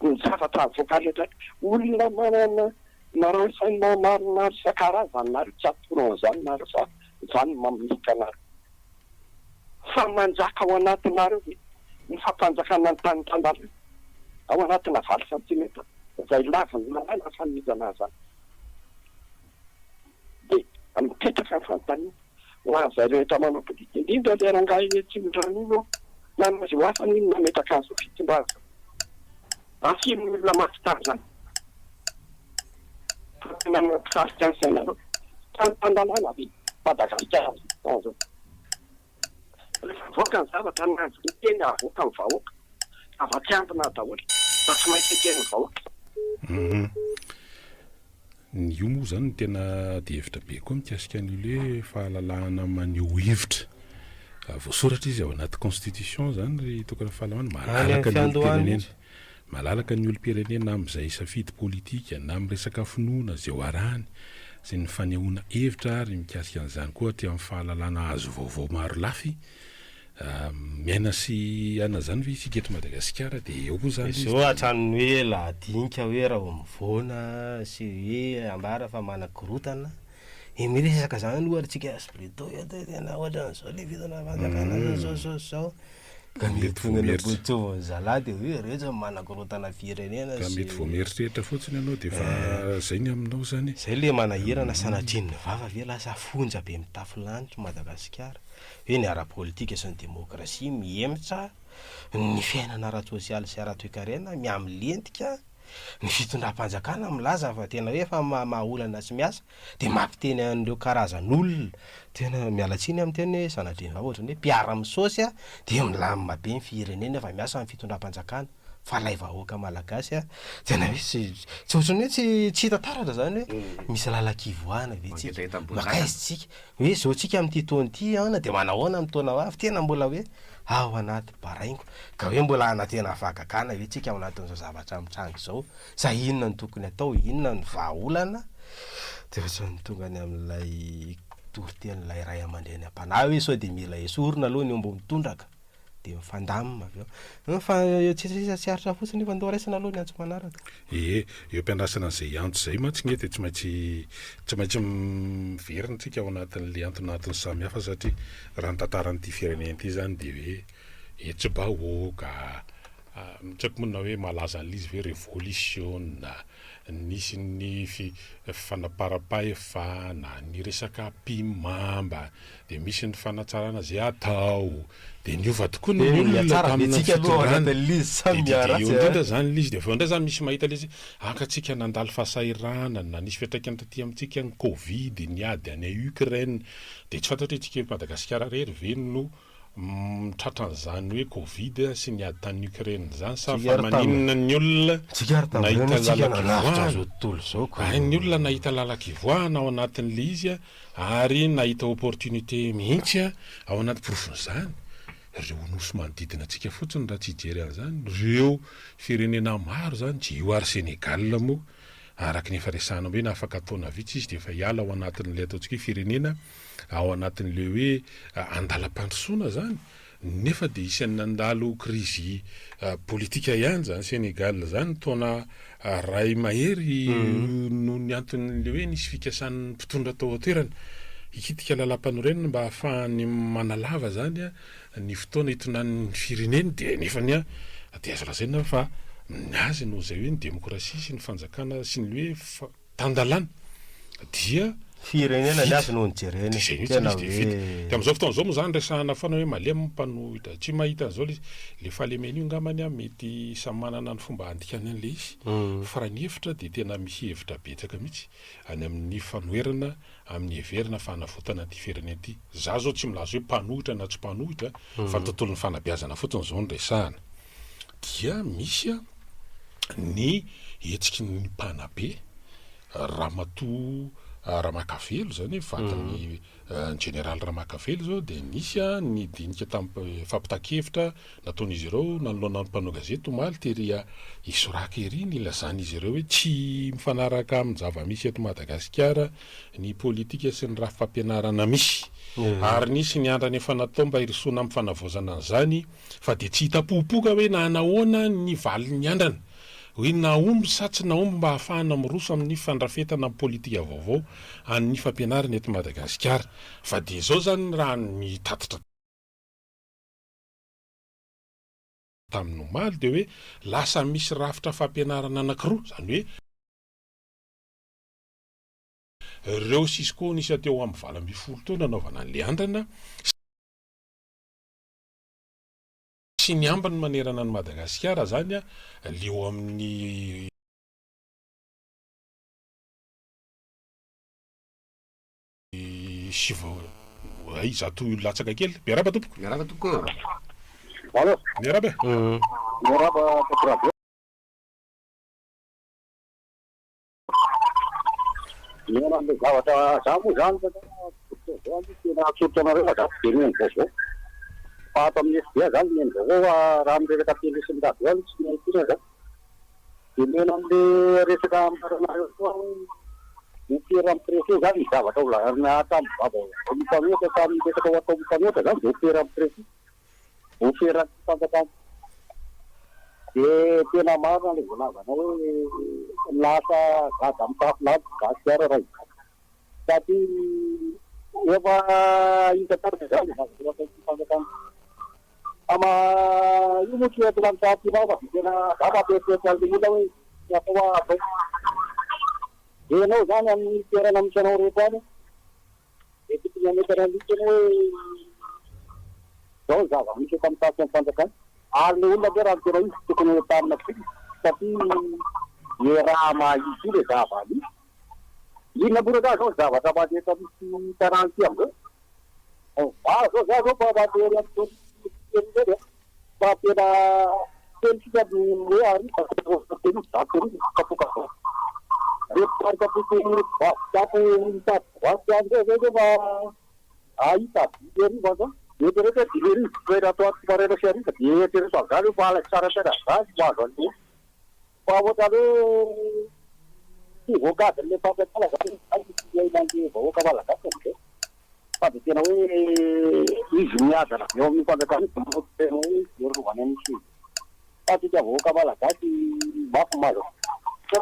Ny zavatra avoaka rehetra olona manana ny renseignement maromaro isan-karazany nareo tsy atoro an'izany nareo fa izany no mamonika anareo. Fa manjaka ao anatinareo ve ny fampanjakana ny tany tan-dalàna ao anatina valo santimetatra izay lavin'ny lalàna ny fanomezana an'izany? Dia mipetraka ny fanontaniana ho an'izay rehetra manao politika, indrindra ilay rangahy eny Atsimondrano iny nanao izay ho afany iny nametraka an'izao fitondrana izao. Afiry ny olona maty tamin'izany? Fa tena mampisarika ny sainareo. Tany tan-dalàna ve Madagasikara amin'izao fotoana izao? Rehefa avoaka ny zavatra na ny teny avoaka ny vahoaka, zava-tsy ambina daholo fa tsy maintsy eken'ny vahoaka. Ny io moa izany no tena adihevitra be koa mikasika an'io le hoe fahalalahana maneho hevitra. Voasoratra izy ao anaty constitution izany ry Tokana Fahalamana, malalaka ny olom-pirenena. Malalaka ny olom-pirenena amin'izay safidy politika na amin'ny resaka finoana izay ho arahany sy ny fanehoana hevitra ary mikasika an'izany koa aty amin'ny fahalalana azo vaovao maro lafy Miaina sy ana zany ve isika eto Madagasikara dia eo koa zany izy. Izao hatramin'ny hoe lahadinika hoe raha vao mivoana sy hoe ambara fa manakorontana dia miresaka zany ohatra tsika sy Bruto eto hoe tena ohatran'izao le fitondram-panjakana zao zao zao zao ka mety tonga any am-pototsoviny zalahy dia hoe reto ny manakorontana firenena Ka sy mety vao mieritreritra fotsiny ianao dia efa zay ny aminao zany e. Zay le manahirana sanatrian'ny vava ve lasa fonja be mitafo lanitra Madagasikara. hoe ny ara-politika sy ny demokrasia mihemotra, ny fiainana ara-tsosialy sy ara-toekarena mihamilentika, ny fitondram-panjakana milaza fa tena hoe efa mamaha olana sy miasa, dia mampiteny an'ireo karazan'olona, tena miala tsiny amin'ny teny hoe sanatria ny vava ohatran'ny hoe mpiara-misaosy dia milamina be ny firenena efa miasa ny fitondram-panjakana. Fa ilay vahoaka malagasy a, tena hoe tsy tsy ohatran'ny hoe tsy tsy hita taratra zany hoe misy lalan-kivoahana ve tsika, mankaiza tsika, hoe zao tsika amin'ity taona ity an de manahoana amin'ny taona ho avy, tena mbola hoe ao anaty baraingo, ka hoe mbola hanantena fahagagana ve tsika ao anatin'izao zavatra mitranga izao, sa inona no tokony atao, inona no vahaolana, de ohatran'ny tonga any amin'ilay toritenin'ilay ray aman-dreny am-panahy hoe sao de mila esorina aloha ny omby mitondraka. Dia mifandamina avy eo. Fa tsy sisa tsy aritra fotsiny fa ndao raisina aloha ny antso manaraka. Ee, eo am-piandrasana an'izay antso izay mantsy nge dia tsy maintsy tsy maintsy miverina tsika ao anatin'ilay antonantony samihafa satria raha ny tantaran'ity firenena ity izany dia hoe hetsi-bahoaka, tsy haiko moa na hoe malaza an'ilay izy ve revolisiona, nisy ny fanaparam-pahefana, ny resaka ampihimamba, dia misy ny fanatsarana izay atao, dia niova tokoa ny olona tamin'ny fitondrana, dia eo indrindra izany ilay izy, dia avy eo indray izany misy mahita ilay izy, ankatsika nandalo fahasahiranana, nisy fiantraikany taty amintsika ny covid, ny ady any Ukraine, dia tsy fantatro hoe isika eto Madagasikara irery ve no Tratran'izany hoe covid sy ny ady tany Ukraine izany sa fa maninona ny olona nahita lalan-kivoahana? Hay ny olona nahita lalan-kivoahana ao anatin'ilay izy ary nahita opportunité mihitsy ao anaty porofon'izany. Ireo nosy manodidina antsika fotsiny raha tsy hijery an'izany, ireo firenena maro izany, io ary Sénégal moa araka ny efa resahana hoe na afaka taona vitsy izy dia efa hiala ao anatin'ilay ataontsika hoe firenena ao anatin'ilay hoe andalam-pandrosoana izany, nefa dia isan'ny nandalo krizy politika ihany izany Sénégal izany taona iray mahery noho ny anton'ilay hoe nisy fikasan'ny mpitondra tao an-toerana hikitika lalàmpanorenana mba hahafahany manalava izany ny fotoana hitondrany ny fireneny dia nefany dia azo lazaina fa ny azy noho izay hoe ny demokrasia sy ny fanjakana sy ny hoe tan-dalàna dia Firenena ny azy no nojereny. Dia izay mihitsy ilay izy dia vita. Dia amin'izao fotoana izao moa izany resahana foana hoe malemy ny mpanohitra, tsy mahita an'izao ilay izy. Ilay fahalemena io angambany an, mety samy manana ny fomba handikany an'ilay izy. Fa raha ny hevitra dia tena misy hevitra betsaka mihitsy any amin'ny fanoherana amin'ny heverina fa hanavotana an'ity firenena ity. Izaho izao tsy milaza hoe mpanohitra na tsy mpanohitra fa ny tontolon'ny fanabeazana fotsiny izao no resahana. Dia misy an. ny hetsiky ny mpanabe, Ramatoa Ramakavelo izany hoe vadin'ny Jeneraly Ramakavelo izao dia nisy ny dinika tamin'ny fampitan-kevitra nataon'izy ireo nanoloana ny mpanao gazety omaly tery Isoraka ery nilazan'izy ireo hoe tsy mifanaraka amin'ny zava-misy eto Madagasikara ny politika sy ny rafi-pampianarana misy ary nisy ny andrana efa natao mba hirosoana amin'ny fanavaozana an'izany Fa dia tsy hita popoka hoe na nahoana ny valin'ny andrana. Hoe nahomby sa tsy nahomby mba hahafahana miroso amin'ny fandrafetana politika vaovao an'ny fampianarana eto Madagasikara. Fa dia izao izany raha ny tatitra tamin'ny omaly dia hoe lasa misy rafitra fampianarana anankiroa, izany hoe ireo Cisco nisy teo amin'ny 18 teo nanaovana an'ilay andrana, Sy ny ambiny manerana an'i Madagasikara zany a, le eo amin'ny sivy hay zato latsaka kely. Miarahaba tompoko. Miarahaba tompoko ô. Allo. Miarahaba e. Miarahaba Tompoko. Mihaino an'ilay zavatra, za moa zany tena atsotra anareo fa za tsy dia mihaino vaovao. Fa ato amin'ny SDA zany mihaino vaovao fa raha amin'ny resaka télé sy ny radio aloha tsy mihaino intsony aho zany. Dia mihaino an'ilay resaka ambaranareo koa aho hoe ho fier amin'ny préfet zany ny zavatra ho lazaina hatramin'ny vava mpanohitra hatramin'ny resaka ho ataon'ny mpanohitra zany dia ho fier amin'ny préfet. Ho feran'ny fanjakana. Dia tena marina ilay voalazanao hoe lasa gaga mitafy lamba gasikara raha izany. Satria efa hita taratra izany ny zavatra ataon'ny fanjakana. Fa ma io moa tsy entina mitafy lamba dia tena za mampieritreritra an'ilay olona hoe tsy atao atao. Dia ianao izany amin'ny toerana misy anao rehetra any Dia tokony hametraka mihitsy ianao hoe izao ny zava-misy eto amin'ny tafika ny fanjakana. Ary ilay olona aloha raha ny tena izy tsy tokony ho entanina firy satria ny raha mahitsy io ilay zava-misy. Inona moa rangahy izao ny zavatra mandeha eto amin'ity tanàna ity amin'izao? Za zao za zao mba mandeha ery amin'ireny ireny an, fa tena telo sisa no hoe hariva telo zato kapoaka vary. Ireo mpitarika antoko mpivavy mitady voasy ihany koa zao nefa ahita 1500 zao. Eritrereto hoe 1500 toerana atoandro sy maraina sy hariva dia eritrereto an'izany hoe mahalaiky tsara saina an'izany mahazo an'io. Fa ohatran'ny hoe tsy voakadrin'ilay fampiasana zany izany ny fiainan'ilay vahoaka malagasy amin'izao. Fa dia tena hoe izy miadana avy eo amin'io fanjakana io dia manao tena hoe hiarovana an'io seza io. Fa antsika vahoaka malagasy mafy ny mahazo antsika.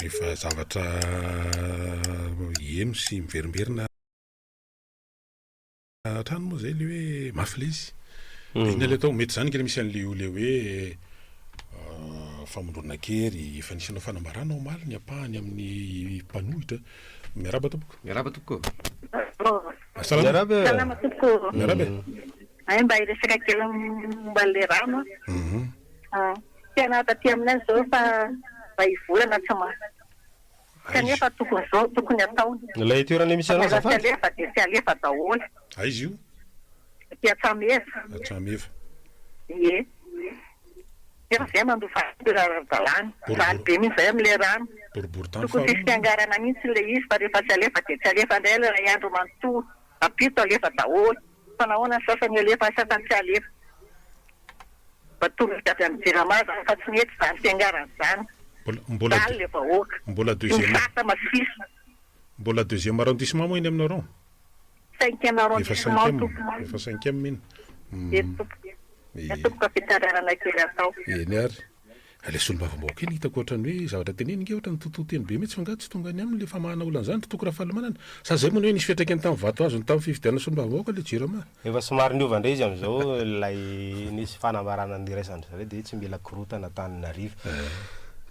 Efa zavatra heno sy miverimberina hatrany moa zay le hoe mafy le izy. De inona le atao? Mety zany kely misy an'le io le hoe famondronan-kery, efa nisy nanao fanambarana omaly ny ampahany amin'ny mpanohitra. Miarahaba tompoko. Miarahaba tompoko. Salama. Miarahaba e. Salama tompoko. Miarahaba e. Hay mba hiresaka kely momba an'ilay rano aho. Tena taty aminay izao efa iray volana tsy maty. Kanefa tokony izao tokony ataony. Ilay toerana misy anao Raha tsy azafady? alefa dia tsy alefa daholo. Aiza io? Aty Antsameva. Antsameva. Ie. Nefa zay mandoa facture ara-dalàna. Mijaly be mihitsy zay amin'ilay rano. Boriborintany Tokony faharoa. tsisy fiangarana mihitsy ilay izy fa rehefa tsy alefa dia tsy alefa indray ilay iray andro manontolo. Ampito alefa daholo. Fa nahoana ny sasany alefa ny sasany tsy alefa? Mba torohevitra avy amin'ny jirama zany fa tsy mety izany fiangarana izany. Mbola mbola Mijaly ilay vahoaka. mbola deuxième Mivata masisa. mbola deuxième arrondissement moa iny aminareo? Cinquième Efa arrondissement cinquième, tompoko. efa cinquième iny. Eny tompoko. Eny tompoko fitarainana kely atao. Eny ary. Ilay solombavambahoaka iny hitako ohatran'ny hoe zavatra teneniny nge ohatran'ny toto teny be mihitsy fa angaha tsy tonga any aminy ilay famahana olana izany ry Toky Rafalimanana? Sa izay moa ny hoe nisy fiantraikany tamin'ny vato azony tamin'ny fifidianana solombavambahoaka ilay Jirama? Efa somary niova indray izy amin'izao ilay nisy fanambarana niraisan-dry zareo dia hoe tsy mila korontana Antananarivo.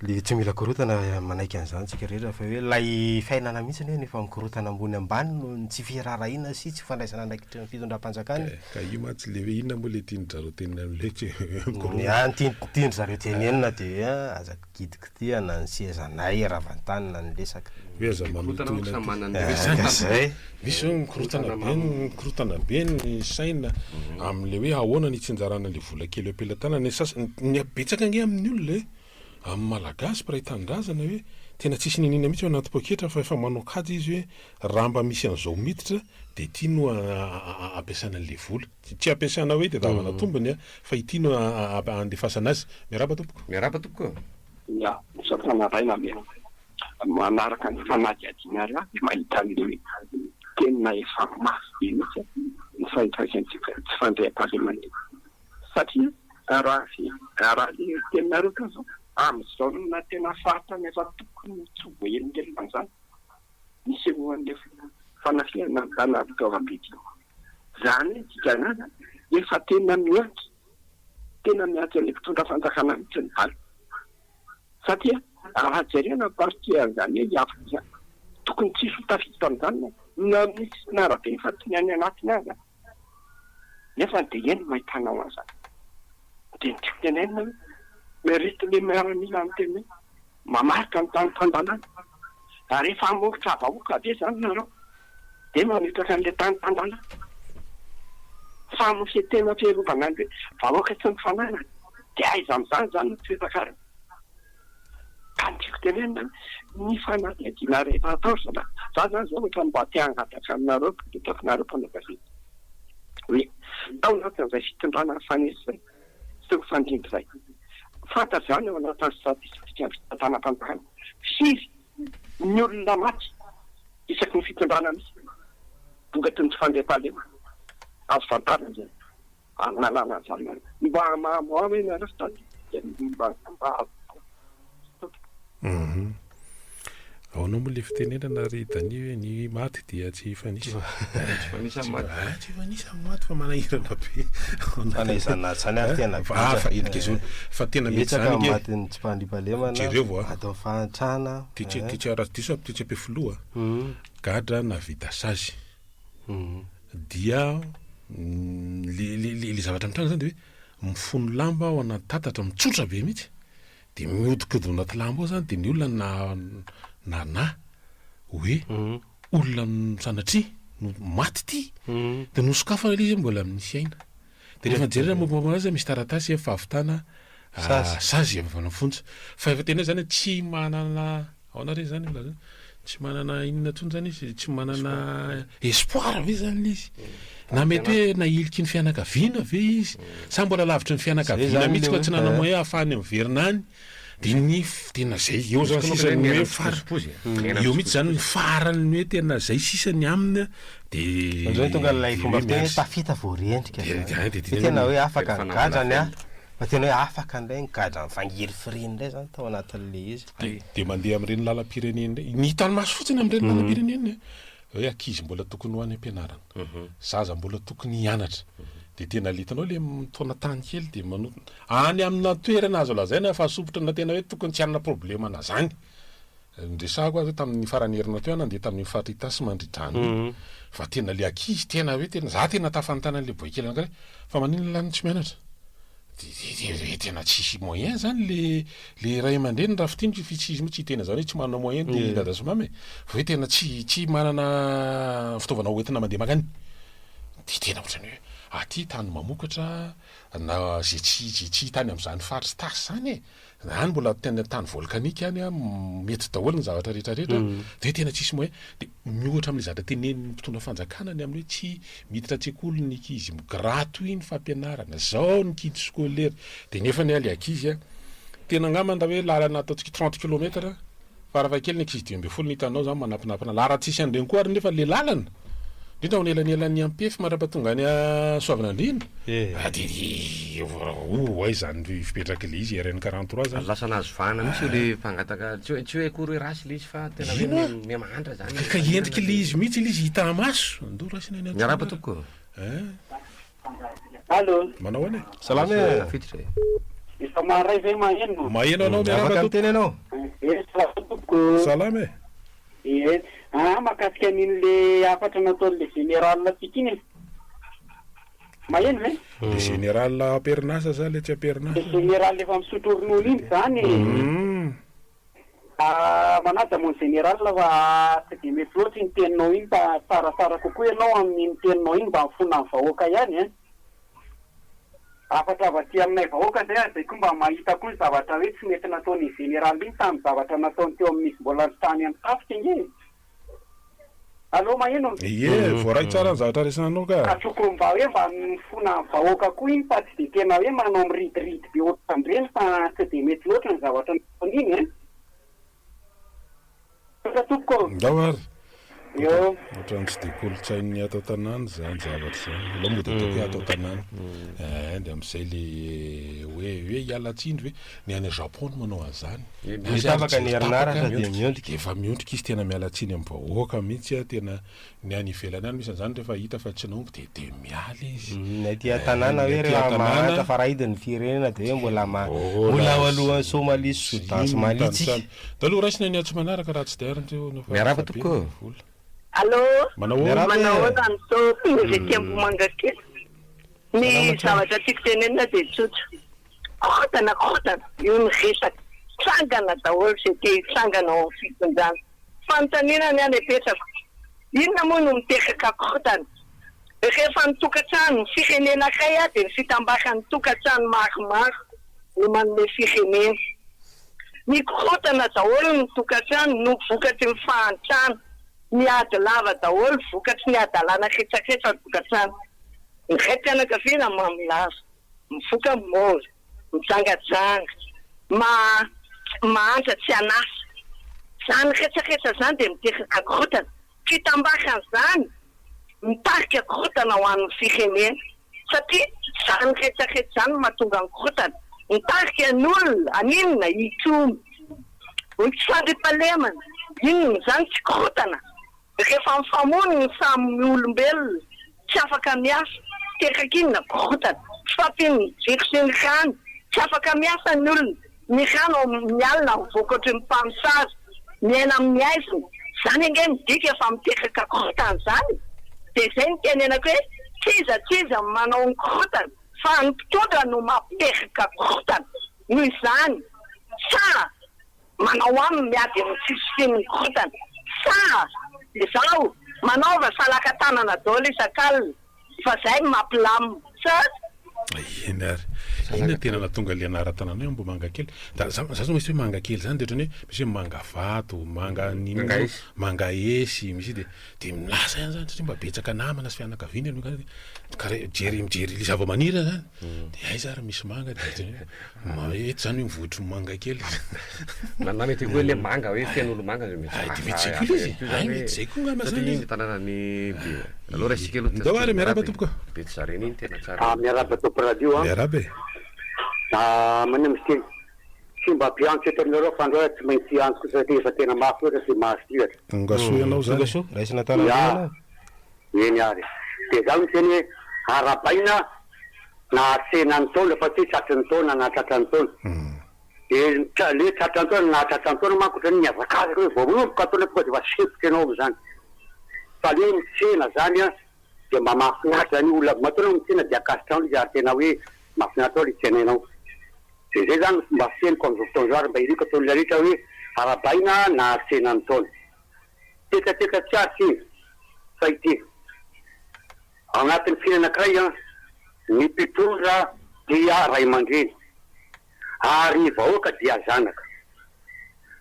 Le tsy mila korontana manaiky an'izany tsika rehetra fa hoe ilay fiainana mihitsy anie no efa mikorontana ambony ambany noho ny tsy firaharahiana sy tsy fandraisana andraikitry ny fitondram-panjakana e. Ka io mantsy le hoe inona moa le tian-dry zareo tenenina amin'ilay hoe mikorontana. Ny ahy ny tian-dry zareo tenenina dia hoe aza kitikitihana ny sezanay ravantanina ny resaka. Hoe aza Mikorontana manko manohintohina samy ty. manana ny resaka. Zay. Misy hoe mikorontana be ny mikorontana be ny saina amin'ilay hoe ahoana ny hitsinjarana ilay vola kely eo am-pelatanana. Ny sasany ny betsaka ange amin'ny olona e. Amin'ny Malagasy mpiray tanindrazana hoe tena tsisy niniana mihitsy ao anaty poketra fa efa manao kajy izy hoe raha mba misy an'izao miditra dia ity no ampiasana an'ilay vola. Tsy ampiasana hoe tadiavana tombony fa ity no andefasana azy. Miarahaba tompoko. Miarahaba tompoko ô. Ya, misaotra anarahina me manaraka ny fanadihadiana ary aho dia mahita an'ilay hoe tena efa mafy be mihitsy ny fahitraikany tsy fandriampahalemana io satria. Raha raha le teninareo kay zao, amin'izao na tena faritra efa tokony tsy ho voahelingelina an'izany nisehoan'le fanafihana nahitana fitaovam-piadiana. Zany hoe dikan'izany zany efa tena mihantsy, tena mihantsy an'le mpitondra fanjakana mihitsy ny bala. Satria raha jerena ny partie an'izany hoe hiavaka izany, tokony tsisy ho tafiditra amin'izany na misy na arabe fa tsy ny any anatiny aza. Nefa dia eny no ahitanao an'izany. Dia ny tiako tenenina hoe mérite le miaramila miteny hoe mamaritra ny tany tan-dalàna. Ary efa hamoritra vahoaka ve izany nareo dia mametraka an'ilay tany tan-dalàna? Fa amin'ny tena fiarovana an'ilay vahoaka tsy ny fananany dia aiza amin'izany izany no toetra-kareo? Ka ny tiako tenenina ny fanadihadiana rehetra atao ry zalahy, za zany zao ohatran'ny mba te hangataka aminareo mpitondra nareo mpanao gazety hoe tao anatin'izay fitondrana nifanesy izay sy nifandimby izay, fantatra izany ao anatin'ny statistikan'ny fitantanam-panjakana firy ny olona maty isaky ny fitondrana misy vokatry ny tsy fandriampahalemana, azo fantarina izay. Ary nalana an'izany mba hamamoa hoe nareo statistique mba mba azo Mhm. Ahoana moa le fitenenana ry Dani hoe ny maty dia tsy hifanisa. Tsy hifanisa ny maty. Ah, tsy hifanisa ny maty fa manahirana be. Fa na izany na izany ary tena Fa ah, fa endrika izao. Fa tena mety Betsaka izany ny ange. matin'ny tsy fandriampahalemana, Jerevo a. atao fahantrana. Tetsy eh. tetsy raha tsy diso aho tetsy Ampefiloha, gadra nahavita sazy. Dia le le le zavatra mitranga zany de hoe mifono lamba ao anaty tatatra mitsotra be mihitsy de mihodinkodina ao anaty lamba ao zany de ny olona na nanahy hoe olona sanatria no maty ity de nosokafana le izy mbola misy aina de rehefa nijerena mombamomba azy misy taratasy hoe fahavitana sazy avy any am-ponja fa efa tena hoe zany tsy manana Ahoana re zany milaza zany? Tsy manana inona intsony zany izy, tsy manana espoir ve zany le izy? Na mety hoe nahiliky ny fianakaviana ve izy? Sa mbola lavitry ny fianakaviana mihitsy ka tsy nanana moyen ahafahany miverina any? De ny tena zay eo zany sisa ny hoe fara, eo mihitsy zany ny farany hoe tena zay sisa ny aminy de Zay tonga ilay fomba fiteny hoe tafita vao rendrika zany. Tena hoe afaka ny gadrany an, fa tena hoe afaka indray ny gadra mifangirifiriny indray zany tao anatin'ilay izy. Dia dia mandeha amin'ireny lalam-pirenena ireny, ny hitan'ny maso fotsiny amin'ireny lalam-pirenena ireny, hoe ankizy mbola tokony ho any am-pianarana, zaza mbola tokony hianatra, dia tena le hitanao le mitaona tany kely dia manotona, any amina toerana azo lazaina fa sompitra na tena hoe tokony tsy hanana problema-na zany. Niresahako aza tamin'ny faran'ny herinandro teo aho nandeha tamin'iny faritra Itasy Mandridrano iny, fa tena le ankizy tena hoe tena, za tena tafanontany an'le boay kely anankiray, fa maninona lahy no tsy mianatra? De tena tsisy moyen zany le le ray aman-dreny raha fintiniko fa tsy izy moa tsy hiteny an'zany hoe tsy manana moyen ty dada sy mama e, fa hoe tena tsy tsy manana fitaovana hoentina mandeha mankany, de tena ohatran'ny hoe aty tany mamokatra na ze tsy ze tsy hita any am'zany faritra Itasy zany e. Any mbola tena tany volcanique any an, mety daholo ny zavatra rehetra rehetra, de tena tsisy moyen, de miohatra amin'ilay zavatra tenenin'ny mpitondra fanjakana ny amin'ny hoe tsy miditra an-tsekoly ny ankizy, gratuit ny fampianarana, zao ny kit scolaire, de nefany an le ankizy an, tena angamba raha hoe lalana ataontsika 30 kilomètre, Farafahakeliny ankizy 15 no hitanao zany manampinampina la raha tsisy an'ireny koa ary nefa le lalana indrindra ao anelanelan'ny Ampefy mandrapatonga any Soavinandriana ah de oh ay zany fipetraky le izy RN 43 zany. Lasa nahazo vahana mihitsy io le mpangataka tsy hoe tsy hoe akory hoe ratsy le izy fa tena hoe Ino miha mahantra zany. Ka endriky le izy mihitsy le izy hita maso. Andao raisina ny Miarahaba tompoko. Eh. Allo. Manao ahoana e? Salama e. Tafiditra e. Efa maharay ve maheno? Maheno anao miarahaba Afaka tompoko. miteny ianao. Eh, salama tompoko. Salama e. Ie. Ah, mahakasika an'iny le hafatra nataon'le général tsika iny e. Maheno ve? Le général am-perinasa sa le tsy am-perinasa? Le général efa misotro ronono iny zany e. Ah, manaja mon général fa tsy dia mety loatra iny teninao iny fa tsaratsara kokoa ianao amin'iny teninao iny mba mifona amin'ny vahoaka ihany eh. Hafatra avy aty aminay vahoaka zay ary zay koa mba mahita koa ny zavatra hoe tsy mety nataon'iny général iny tamin'ny zavatra nataony teo amin'izy mbola tany amin'ny tafika ange e. Allo maheno? Ie, voaray tsara ny zavatra resahanao ka. Ka tokony mba hoe mba mifona amin'ny vahoaka koa iny fa tsy dia tena hoe manao miridiridy be ohatran'ireny fa tsy dia mety loatra ny zavatra nataony iny e. Misaotra tompoko ô. Ndao ary. Eo. Ohatran'ny tsy dia kolontsain'ny ato an-tanàna izany zavatra izany. Aleo mody ataoko hoe ato an-tanàna. Eh, dia amin'izay le hoe hoe hiala tsiny ve? Ny any Japon no manao an'izany. Miondrika tapaka ny herinaratra dia miondrika. Efa miondrika izy tena miala tsiny amin'ny vahoaka mihitsy, tena Ny any ivelany any misy an'izany rehefa hita fa tsy nahomby dia dia miala izy. Ny aty an-tanàna hoe rehefa mahantra faraidiny ny firenena dia hoe mbola ma mbola ao alohan'i Somalia sy Soudan sy Mali tsika. Dalo raisina ny antso manaraka raha tsy dia ary teo no fa Miarahaba be tompoko. ny vola. Allô, Manao ahoana? Miarahaba e. manahoana ny tompoko, avy aty Ambohimangakely. Ny Salama hatrany. zavatra tiako tenenina dia tsotra, korontana korontana, io ny resaka, tsangana daholo izay te hitsangana ao amin'ny fitondrana. Fanontaniana ny ahy ny apetrako, inona moa no miteraka korontana? Rehefa ny tokantrano, ny firenena iray dia ny fitambaran'ny tokantrano maromaro no manome firenena. Mikorontana daholo ny tokantrano noho vokatry ny fahantrana, miady lava daholo vokatry ny hadalana ketraketsa ny tokantrano. Ny raim-pianakaviana mamo lava, mivoka mora. mijangajanga, ma mahantra tsy an'asa. Izany retraretra izany dia miteraka korontana. Fitambaran'izany mitarika korontana ho an'ny firenena. Satria izany retraretra izany no mahatonga ny korontana. Mitarika ny olona haninona? Hikomy. Ny tsy fandriampahalemana, inona izany tsy korontana? Rehefa mifamono ny samy olombelona, tsy afaka miasa, teraka inona? Korontana. Tsy fahampian'ny jiro sy ny rano, tsy afaka miasa ny olona, ny rano ao amin'ny alina mivoaka ohatry ny mpamosavy, miaina amin'ny haizina, izany ange midika fa miteraka korontana izany e! Dia izay no tenenako hoe tsy iza tsy iza no manao ny korontana fa ny mpitondra no mampiteraka korontana, noho izany tsara Manao aminy miady amin'ny tsisy fisian'ny korontana. Sa izao, manaova salaka tanana daholo isak'alina fa zay no mampilamina. Sa? Eny ary. Inona no tena nahatonga ilay anaran-tanàna hoe Ambohimangakely? Da za za zao misy hoe mangakely zany de ohatran'ny hoe misy hoe mangavato, manga n'inona moa, mangaesy, misy de de milaza ihany zany satria mba betsaka namana sy fianakaviana aloha ka re jery mijery le zava-maniry zany de aiza ary misy manga de ohatran'ny hoe Ma eto zany hoe mivohitry ny manga kely. Na na mety koa hoe le manga hoe feno olo-manga dia mety Hay dia mety zay koa ilay izy. Hay mety zay koa angamba zany Satria izy. iny tanànan'i be Aleo raisika aloha Ndao ary miarahaba tompoko. Betsizarena iny tena tsara. Ah miarahaba Top Radio a. Miarahaba e. Ah manina misy teny tsy mba mpiantso eto aminareo fa androany tsy maintsy hiantso kosa satria efa tena mafy loatra sy mahasiratra. Tonga soa ianao zany Tonga soa, raisina tanana Ya, ianao. eny ary. Dia izaho miteny hoe arahabaina Nahasena ny taona fa tsy hoe tratry ny taona na tratran'ny taona. Dia le tratran'ny taona na tratran'ny taona manko ohatran'ny mihazakazaka hoe vao manomboka taona tonga dia efa sempotra ianao amin'izany. Fa le mitsena zany an dia mba mahafinaritra zany olona matoa ianao mitsena dia ankasitrahana izy ary tena hoe mahafinaritra ao le tsenainao. Dia zay zany no fomba fiteniko amin'izao fotoana izao ary mba iriko ataon'ny olona rehetra hoe arahabaina nahasena ny taona. Tekateka tsy aritra iny fa ity. Ao anatin'ny fiainana anankiray, ny mpitondra dia ray aman-dreny ary ny vahoaka dia zanaka.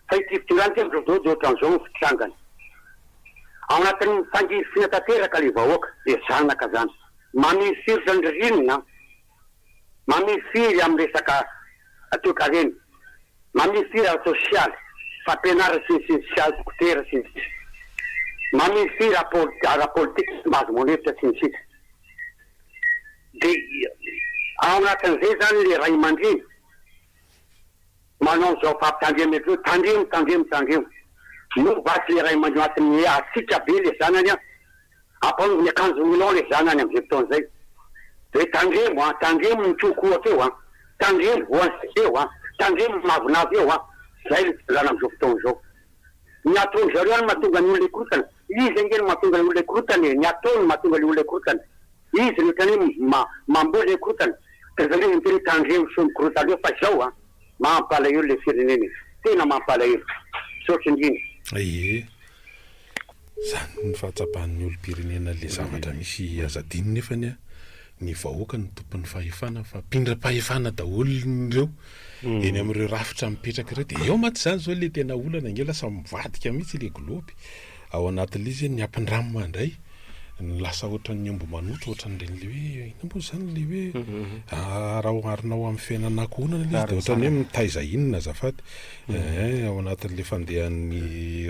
Fa ity fitondrana ity amin'izao dia ohatran'izao ny fitrangany. Ao anatin'ny fangirifiana tanteraka ilay vahoaka, ilay zanaka izany. Mamirifiry ohatran'ny ririnina. Mamirifiry amin'ny resaka toekarena. Mamirifiry ara-tsosialy, fampianarana sy ny sy ny sisa dokotera sy ny sisa. Mamirifiry ara-politika tsy mahazo maneho-hevitra sy ny sisa. Dia ao anatin'izay izany ilay ray aman-dreny manao an'izao fampitandremana izao, tandremo, tandremo, tandremo. Moa va tsy ilay ray aman-dreny anatin'ny hatsiaka be ilay zanany an? Ampanaoviny ny akanjo nylon le zanany amzay fotoana zay de tandremo an, tandremo ny kohokohoka eo an, tandremo voan'ny eo an, tandremo ny mavonavo eo an, zay le fitondrana amzao fotoana zao. Ny ataon-dry zareo any mahatonga ny olona hikorotana, izy ange no mahatonga ny olona hikorotana e, ny ataony no mahatonga le olona hikorotana, izy no otrany hoe mamboly le korotana, de ry zareo miteny hoe tandremo sao mikorotana eo fa zao an, mampalahelo le firenena e, tena mampalahelo, misaotra indrindra. Ie. Izany ny fahatsapan'ny olom-pirenena ilay zavatra misy aza adino nefany a, ny vahoaka no tompon'ny fahefana fa mpindram-pahefana daholo ireo eny amin'ireo rafitra mipetraka ireo dia eo mantsy izany izao ilay tena olana ange lasa mivadika mihitsy ilay gilôby ao anatin'ilay izy hoe ny ampindramina indray. Ny lasa ohatran'ny omby manoto ohatran'ireny le hoe inona moa izany le hoe raha oharinao amin'ny fiainana ankohonana ilay izy dia ohatran'ny hoe mitaiza inona azafady eh ao anatin'le fandehan'ny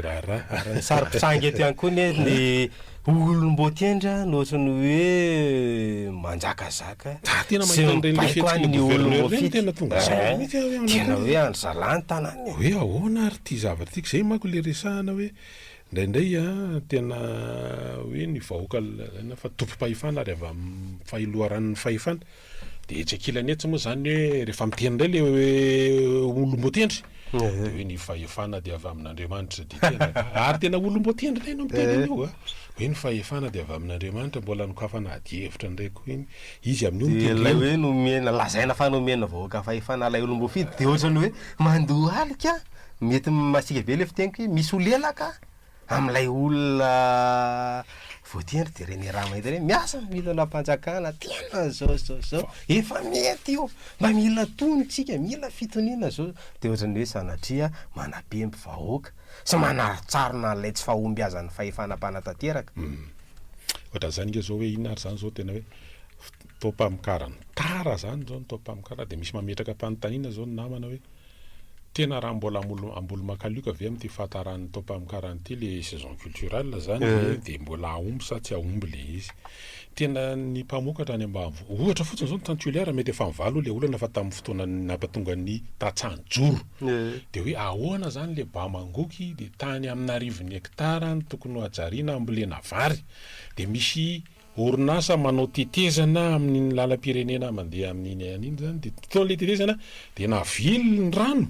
raharaha. Ary ny sary mpitranga eto ihany koa anie ny olom-boatendry no ohatran'ny hoe manjakazaka Za tena sy mahita an'ireny le mibaiko fihetsiky le an'ny gouverneur ireny olom-boafidy. tena tonga saina Eh, mihitsy aho hoe ao tena anatin'ny hoe andry zalahy ny tanàna e. hoe ahoana ary ity zavatra ity, zay manko le resahana hoe Indraindray an, tena hoe ny vahoaka lazaina fa tompom-pahefana ary avy amin'ny fahiloharanon'ny fahefana, dia etsy ankilany etsy moa izany hoe rehefa miteny indray ilay olom-boatendry dia hoe ny fahefana dia avy amin'Andriamanitra, dia tena ary tena olom-boatendry indray no miteny an'io an, hoe ny fahefana dia avy amin'Andriamanitra, mbola nokafana adihevitra indray koa iny, izy amin'io Dia mitendry ilay iny. hoe nomena, lazaina fa nomena vahoaka fahefana ilay olom-boafidy dia ohatran'ny hoe mandohalika. Mety masiaka be le fiteniko hoe misy holelaka amin'ilay olona voatendry de reny raha mahita reny miasa ny fitondram-panjakana tena zao zao zao efa mety io mba mila tony tsika mila fitoniana zao de ohatran'ny hoe sanatria manapemby vahoaka sy manarotsarona an'ilay tsy fahombiazan'ny fahefana mpanatanteraka. Ohatran'izany nge zao hoe inona ary zany zao tena hoe fotoam-pamokarana tara zany zao ny taom-pamokarana de misy mametraka fanontaniana zao ny namana hoe Tena raha mbola ambolo makalioka ve amin'ity fahataran'ny taom-pamokarana ity le saison culturelle zany ve dia mbola hahomby sa tsy hahomby le izy? Tena ny mpamokatra any ambanivohitra, ohatra fotsiny zao ny tany Tuléar mety efa nivaly le olana fa tamin'ny fotoana nampatonga ny tantsaha nijoro dia hoe ahoana zany le Bamangoky dia tany amin'arivony hectare no tokony ho hajariana hambolena vary dia misy Orinasa manao tetezana amin'iny lalam-pirenena mandeha amin'iny any iny zany dia fotoan'ilay tetezana dia navily ny rano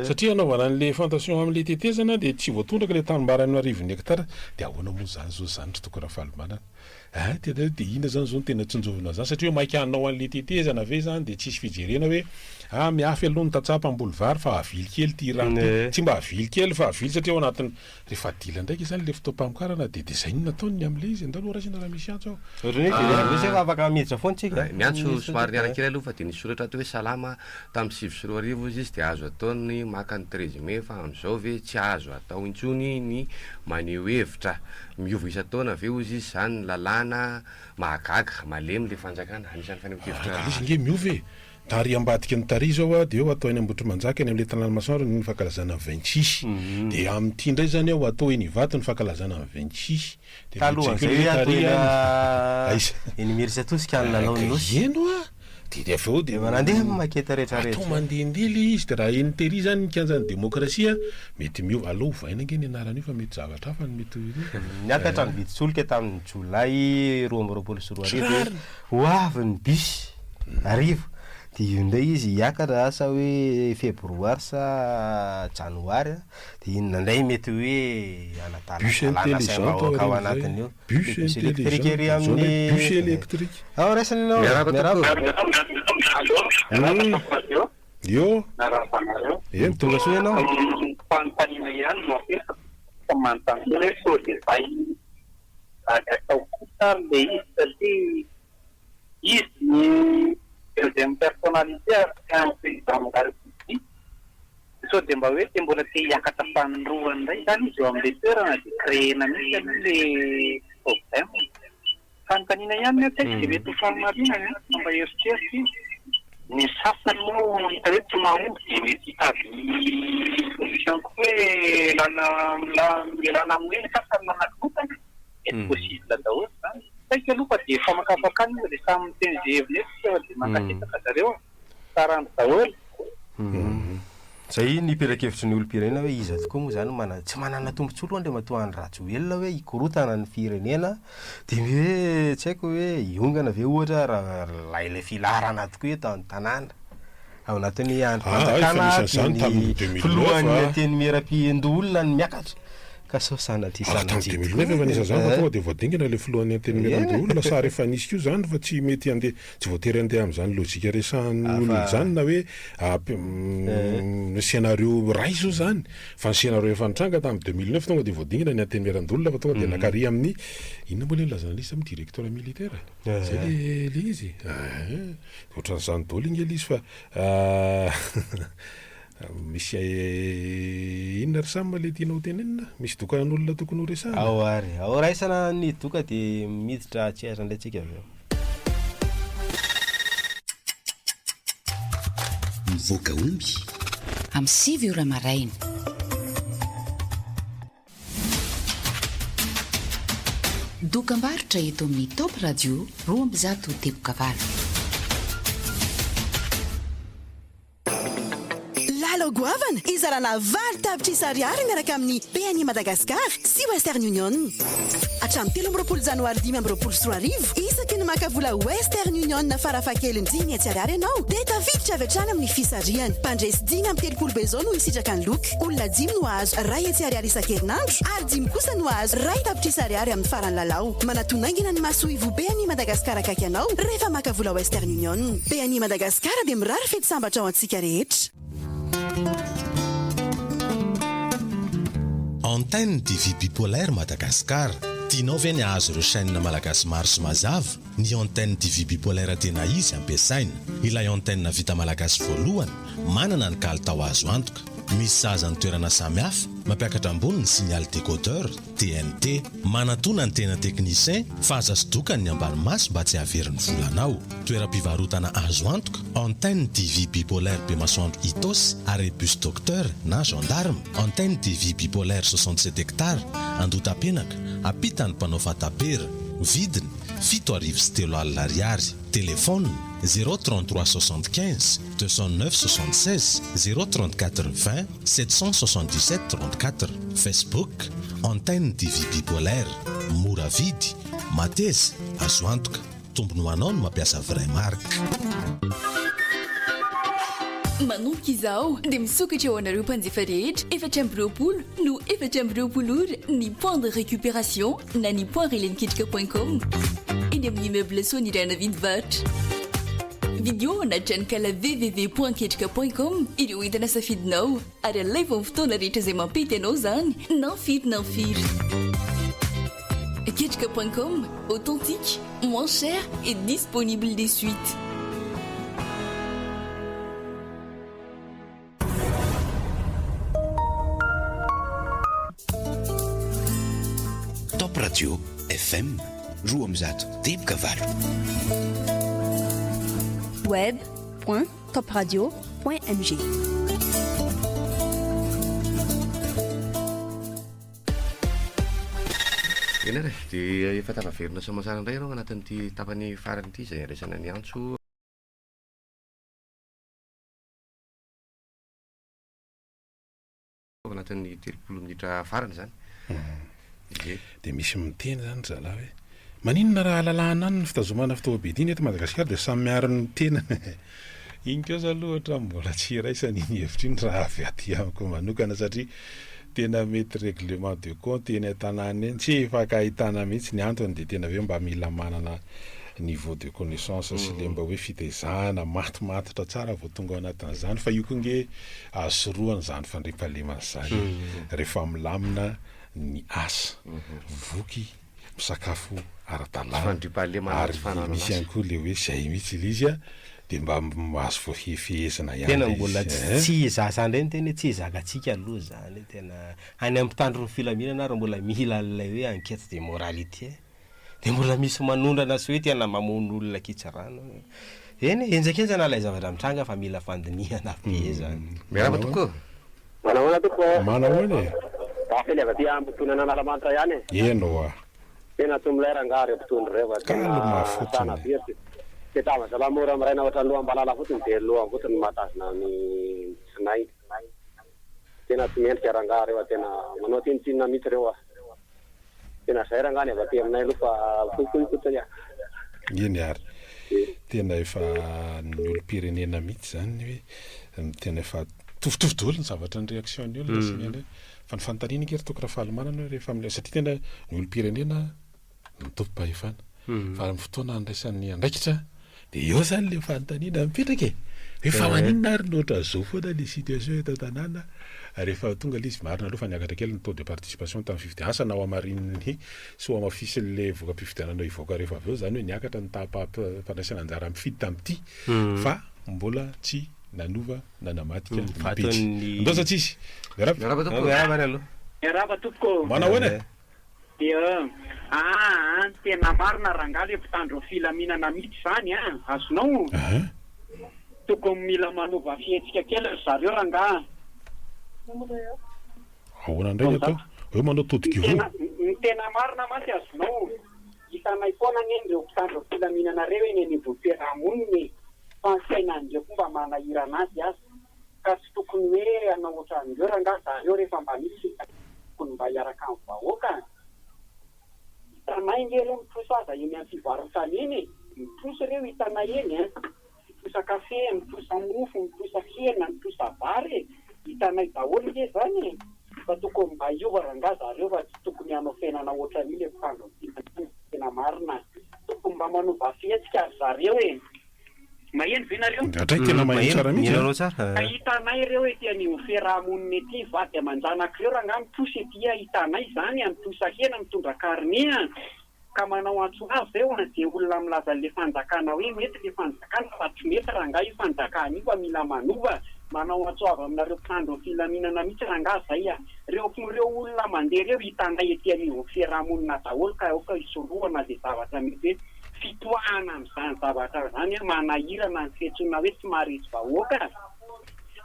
satria hanaovana an'ilay fantation amin'ilay tetezana dia tsy voatondraka ilay tanimbary amin'ny arivony hectare dia ahoana moa zany zao zany ry Toky Rafalimanana a tena hoe dia inona zany zao no tena tsinjovina an'izany satria hoe maika hanao an'ilay tetezana ve zany dia tsisy fijerena hoe ah miafy aloha ny tantsaha mpamboly vary fa avily kely ity rano ity tsy mba avily kely fa avily satria ao anatin'ny Rehefa dila ndraiky izany le fotoam-pamokarana dia dia izay no nataony ny amin'ilay izy, andao aloha raisina raha misy antso ao. Ohatran'ny hoe jerena be zay fa afaka miditra foana tsika. Ny antso somary niala kely aloha fa dia nisy soratra ato hoe salama, tamin'ny 2009 hozy izy dia azo atao ny maka ny treize mai fa amin'izao ve tsy azo atao intsony ny maneho hevitra, miova isan-taona ve hozy izy izany ny lalàna, mahagaga, malemy le fanjakana, anisan'ny fanehoan-kevitra. Ilay izy ange miova e! Tary ambadiky ny tary izao a, dia eo atao eny Ambohitrimanjaka eny amin'ilay tanàna masoandro ny fankalazana ny vingt six. Dia amin'ity indray izany ao atao eny Ivato ny fankalazana ny vingt six. Dia Talohan'izay logique hoe hoe atao tary eny any. Aiza? eny Imerintsiatosika ny lalao ny Nosy. Eny hoa! Dia dia avy eo dia Efa nandeha ny maquette rehetra rehetra. Atao mandehandeha ilay izy, dia raha eny tery izany ny kianjan'ny demokrasia, mety miova. Aleo ovaina ange ny anaran'io fa mety zavatra hafa no mety ho io. Niakatra ny vidin-tsolika tamin'ny jolay 2022 Tsy rariny. Ho avy ny bus hariva dia io indray izy hiakatra asa hoe febroary sa janoary dia inona indray mety hoe Bus hanadaladalana intelligent saim-bahoaka ao aorian'izay. anatin'io. Bus Ilay bus électrique intelligent. ery Zao amin'ny indray bus électrique. Ao raisina ianao. Miarahaba Miarahaba. Hum. Io. Miarahaba anareo. Eny, Tonga soa ianao. Fanontaniana ihany no apetrako fa manontany tena hoe sao dia zay Ary atao kosa ary le izy satria izy ny deuxième personnalité ary c'est un président de la république, sao dia mba hoe te mbola te hiakatra fanindroany indray izany izy eo amin'ilay toerana dia créer-na mihitsy aloha le problème. Fanontaniana ihany ny ahy tsy haiko izay mety ho fahamarinany an, fa mba eritreritra iny. Ny sasany moa hita hoe tsy mahomby dia mety hitady solution koa hoe lana ialana amin'ny hoe ny sasany manakorontana e! Mety possible daholo izany. Tsy haiko aloha fa dia famakafakana io fa dia samy miteny izay heviny eto isika fa dia mankasitraka zareo a! Tsara andro daholo. Zay ny perakevitry ny olom-pirenena hoe iza tokoa moa zany mana, tsy manana tombotsoa aloha Andriamatoa Andry Rajoelina hoe hikorontana ny firenena dia ny hoe tsy haiko hoe hiongana ve ohatra raha ilay ilay filaharana tokoa eto an-tanàna ao anatin'ny Ah, efa andrim-panjakana nisy dia an'izany ny tamin'ny 2009 filohan'ny ah. antenimierampihendoholona no miakatra. Ka sao sanatria Ary tamin'ny sanatria 2009 efa nisy an'izany fa tokoa tonga dia voadingana ilay filohan'ny antenimierandoholona sa ary efa nisy koa izany fa tsy mety handeha tsy voatery handeha amin'izany lojika resahan'ny olona izany na hoe scénario iray izao izany fa ny scénario efa nitranga tamin'ny 2009 tonga dia voadingana ny antenimierandoholona fa tonga dia nakary amin'ny inona moa ilay nilazana an'izy tamin'ny directeur militaire izay le le izy eh ohatran'izany daholo ange ilay izy fa. Misy inona ry Sam le tianao ho tenenina? Misy dokan'olona tokony ho resahana? Ao ary. Ao raisana ny doka dia miditra an-tsehatra indray tsika avy eo. Mivoaka omby. Amin'ny 9 ora maraina. Dokambarotra eto amin'ny Top Radio 201.8. Lalao goavana hizarana 8 tapitrisa ariary miaraka amin'ny BNI Madagascar sy Western Union. Hatramin'ny 23 janoary 2025, isaky ny maka vola Western Union farafahakeliny 500 ariary ianao dia tafiditra avy hatrany amin'ny fisarihana. Mpandresy 35 be izao no hisitraka ny loka. Olona dimy no hahazo 100 ariary isan-kerinandro ary dimy kosa no hahazo 1 tapitrisa ariary amin'ny faran'ny lalao. Manatona haingana ny masoivoho BNI Madagascar akaiky anao rehefa maka vola Western Union. BNI Madagascar dia mirary fety sambatra ho antsika rehetra. Antenne TV Bipolaire Madagascar. Tianao ve ny hahazo ireo chaîne malagasy maro sy mazava? Ny antenne TV Bipolaire tena izy ampiasaina. Ilay antenne vita malagasy voalohany, manana ny kalitao azo antoka. Misy sahaza ny toerana samihafa, mampiakatra ambony ny signal décodeur, TNT. Manatona ny tena technicien fa aza sodokany ny ambany maso mba tsy hahavery ny volanao. Toeram-pivarotana azo antoka, Antenne TV Bipolaire Bemasoandro Itaosy, arrêt bus Docteur na Gendarme, Antenne TV Bipolaire 67 hectares, Andotapenaka, ampitan'ny mpanao fatapera. Vidiny, 30 700 ariary. Téléphone, 033 75 209 76 034 20 777 34. Facebook, Antenne TV Bipolaire. Mora vidy, mateza, azo antoka. Tombony ho anao no mampiasa vraie marque. Manomboka izao dia misokatra ho anareo mpanjifa rehetra 24 no 24 ora ny point de récupération na ny point relais ketrika.com eny amin'ny immeuble Sonirana vidy varotra. Vidio na tranonkala www.ketrika.com ireo entana safidinao ary alaivo amin'ny fotoana rehetra izay mampety anao izany na firy na firy. Ketrika.com, authentique, moins cher et disponible de suite. Top Radio FM 201.8. web.topradio.mg. Eny ary dia efa tafaverina soamantsara indray ianao anatin'ity tapany farany ity izay andraisana ny antso. Ao anatin'ny 30 minitra farany izany. Ie. Dia misy miteny izany ry zalahy hoe, maninona raha alalahana any ny fitazomana fitaovam-piadiana eto Madagasikara dia samy miaro ny tenany e. Iny kosa aloha ohatran'ny mbola tsy iraisana iny hevitra iny raha avy aty amiko manokana satria tena mety règlement de compte eny an-tanàna eny, tsy ifankahitana mihitsy ny antony dia tena hoe mba mila manana niveau de connaissance sy le mba hoe fitaizana matomatotra tsara vao tonga ao anatin'izany fa io koa nge azo sorohana izany fandriampahalemana izany rehefa milamina ny asa, voky, misakafo ara-dalàna ary misy ihany koa le hoe zay mihitsy le izy a de mba azo voafehifehezina ihany Tena le mbola izy tsy eh. tsy zaza indray ny tena hoe tsy zakantsika aloha zany tena any amin'ny mpitandro ny filaminana ary mbola mila an'ilay hoe enquête de moralité. Dia mbola misy manondrana sy hoe tena mamono olona kitsirano. Eny e, henjakenjana ilay zavatra mitranga fa mila fandinihana be zany. Miarahaba tompoko ô! Manahoana tompoko ô! Manahoana e! Rafely avy aty Ambohitonana Analamalotra ihany e! Eny oa! Tena tsy milay rangaha reo mpitondra reo fa tena Calme fotsiny. tana be ty. Te tava zalahy mora miraina ohatran'ny loham-balala fotsiny dia lohany fotsiny no mahatazona ny tsinay. Tena tsy mendrika rangaha reo a, tena manao tsinontsinona mihitsy reo a. Tena zay rangaha ny avy aty aminay aloha fa fohifohy fotsiny a. Eny ary. Tena efa ny olom-pirenena mihitsy izany hoe tena efa mitovitovy daholo ny zavatra ny réaction ny olona sy ny hoe fa ny fanontaniana ange ry Toky Rafalimanana hoe rehefa amin'ilay satria tena ny olom-pirenena no tompom-pahefana fa amin'ny fotoana andraisany andraikitra dia eo izany ilay fanontaniana mipetraka e! Hoe fa maninona ary no ohatran'izao foana ilay situation eto an-tanàna rehefa tonga ilay izy, marina aloha fa niakatra kely ny taux de participation tamin'ny fifidianana, asa na ho hamarinin'ny sy ho hamafisin'ilay voka-pifidianana hivoaka rehefa avy eo izany hoe niakatra ny taham-pandraisana anjara mifidy tamin'ity fa mbola tsy. nanova nanamadika ny pejy. Andao za tsisy. Miarahaba. Miarahaba tompoko. Miarahaba ary aloha. Miarahaba tompoko. Manao ahoana e? Dia aa tena marina rangahy le mpitandro ny filaminana mitsy zany an! Azonao? Tokony mila manova fihetsika kely ry zareo rangahy. Ahoana indray ny atao? Hoe manao todika ivoho? Ny tena marina mantsy azonao, hitanay foana anie ireo mpitandro ny filaminana ireo eny anivon'ny fiaraha-monina e! Fa ny fiainan'ireo koa mba manahirana azy aza. Ka tsy tokony hoe hanao ohatran'ireo rangahy zareo rehefa mba misy tokony mba hiaraka amin'ny vahoaka. Hitanay nge ireo mitrosa aza eny amin'ny fivarotana eny e! Mitrosa ireo hitanay eny an! Mitrosa kafe, mitrosa mofo, mitrosa hena, mitrosa vary e! Hitanay daholo nge zany e! Fa tokony mba hiova rangahy zareo fa tsy tokony hanao fiainana ohatran'io le mpitandro ny filaminana tena marina. Tokony mba manova fihetsika ry zareo e! Maheno ve nareo? Dray tena maheno tsara mihitsy Miheno anao tsara. Ka hitanay ireo ety anivon'ny fiaraha-monina ety, vady aman-janaka ireo rangahy mitrosa ety a, hitanay izany a, mitrosa hena, mitondra carnet a, ka manao antso avo ve ho an'izay olona milaza an'le fanjakana hoe mety le fanjakana fa tsy mety rangahy io fanjakana io fa mila manova, manao antso avo aminareo mpitandro ny filaminana mihitsy rangahy zay a, reo ireo olona mandeha ireo hitanay ety anivon'ny fiaraha-monina daholo ka aoka hisorohana ze zavatra mety hoe fitoahana amin'izany zavatra izany manahirana ny fiantsoana hoe tsy maharesy vahoaka.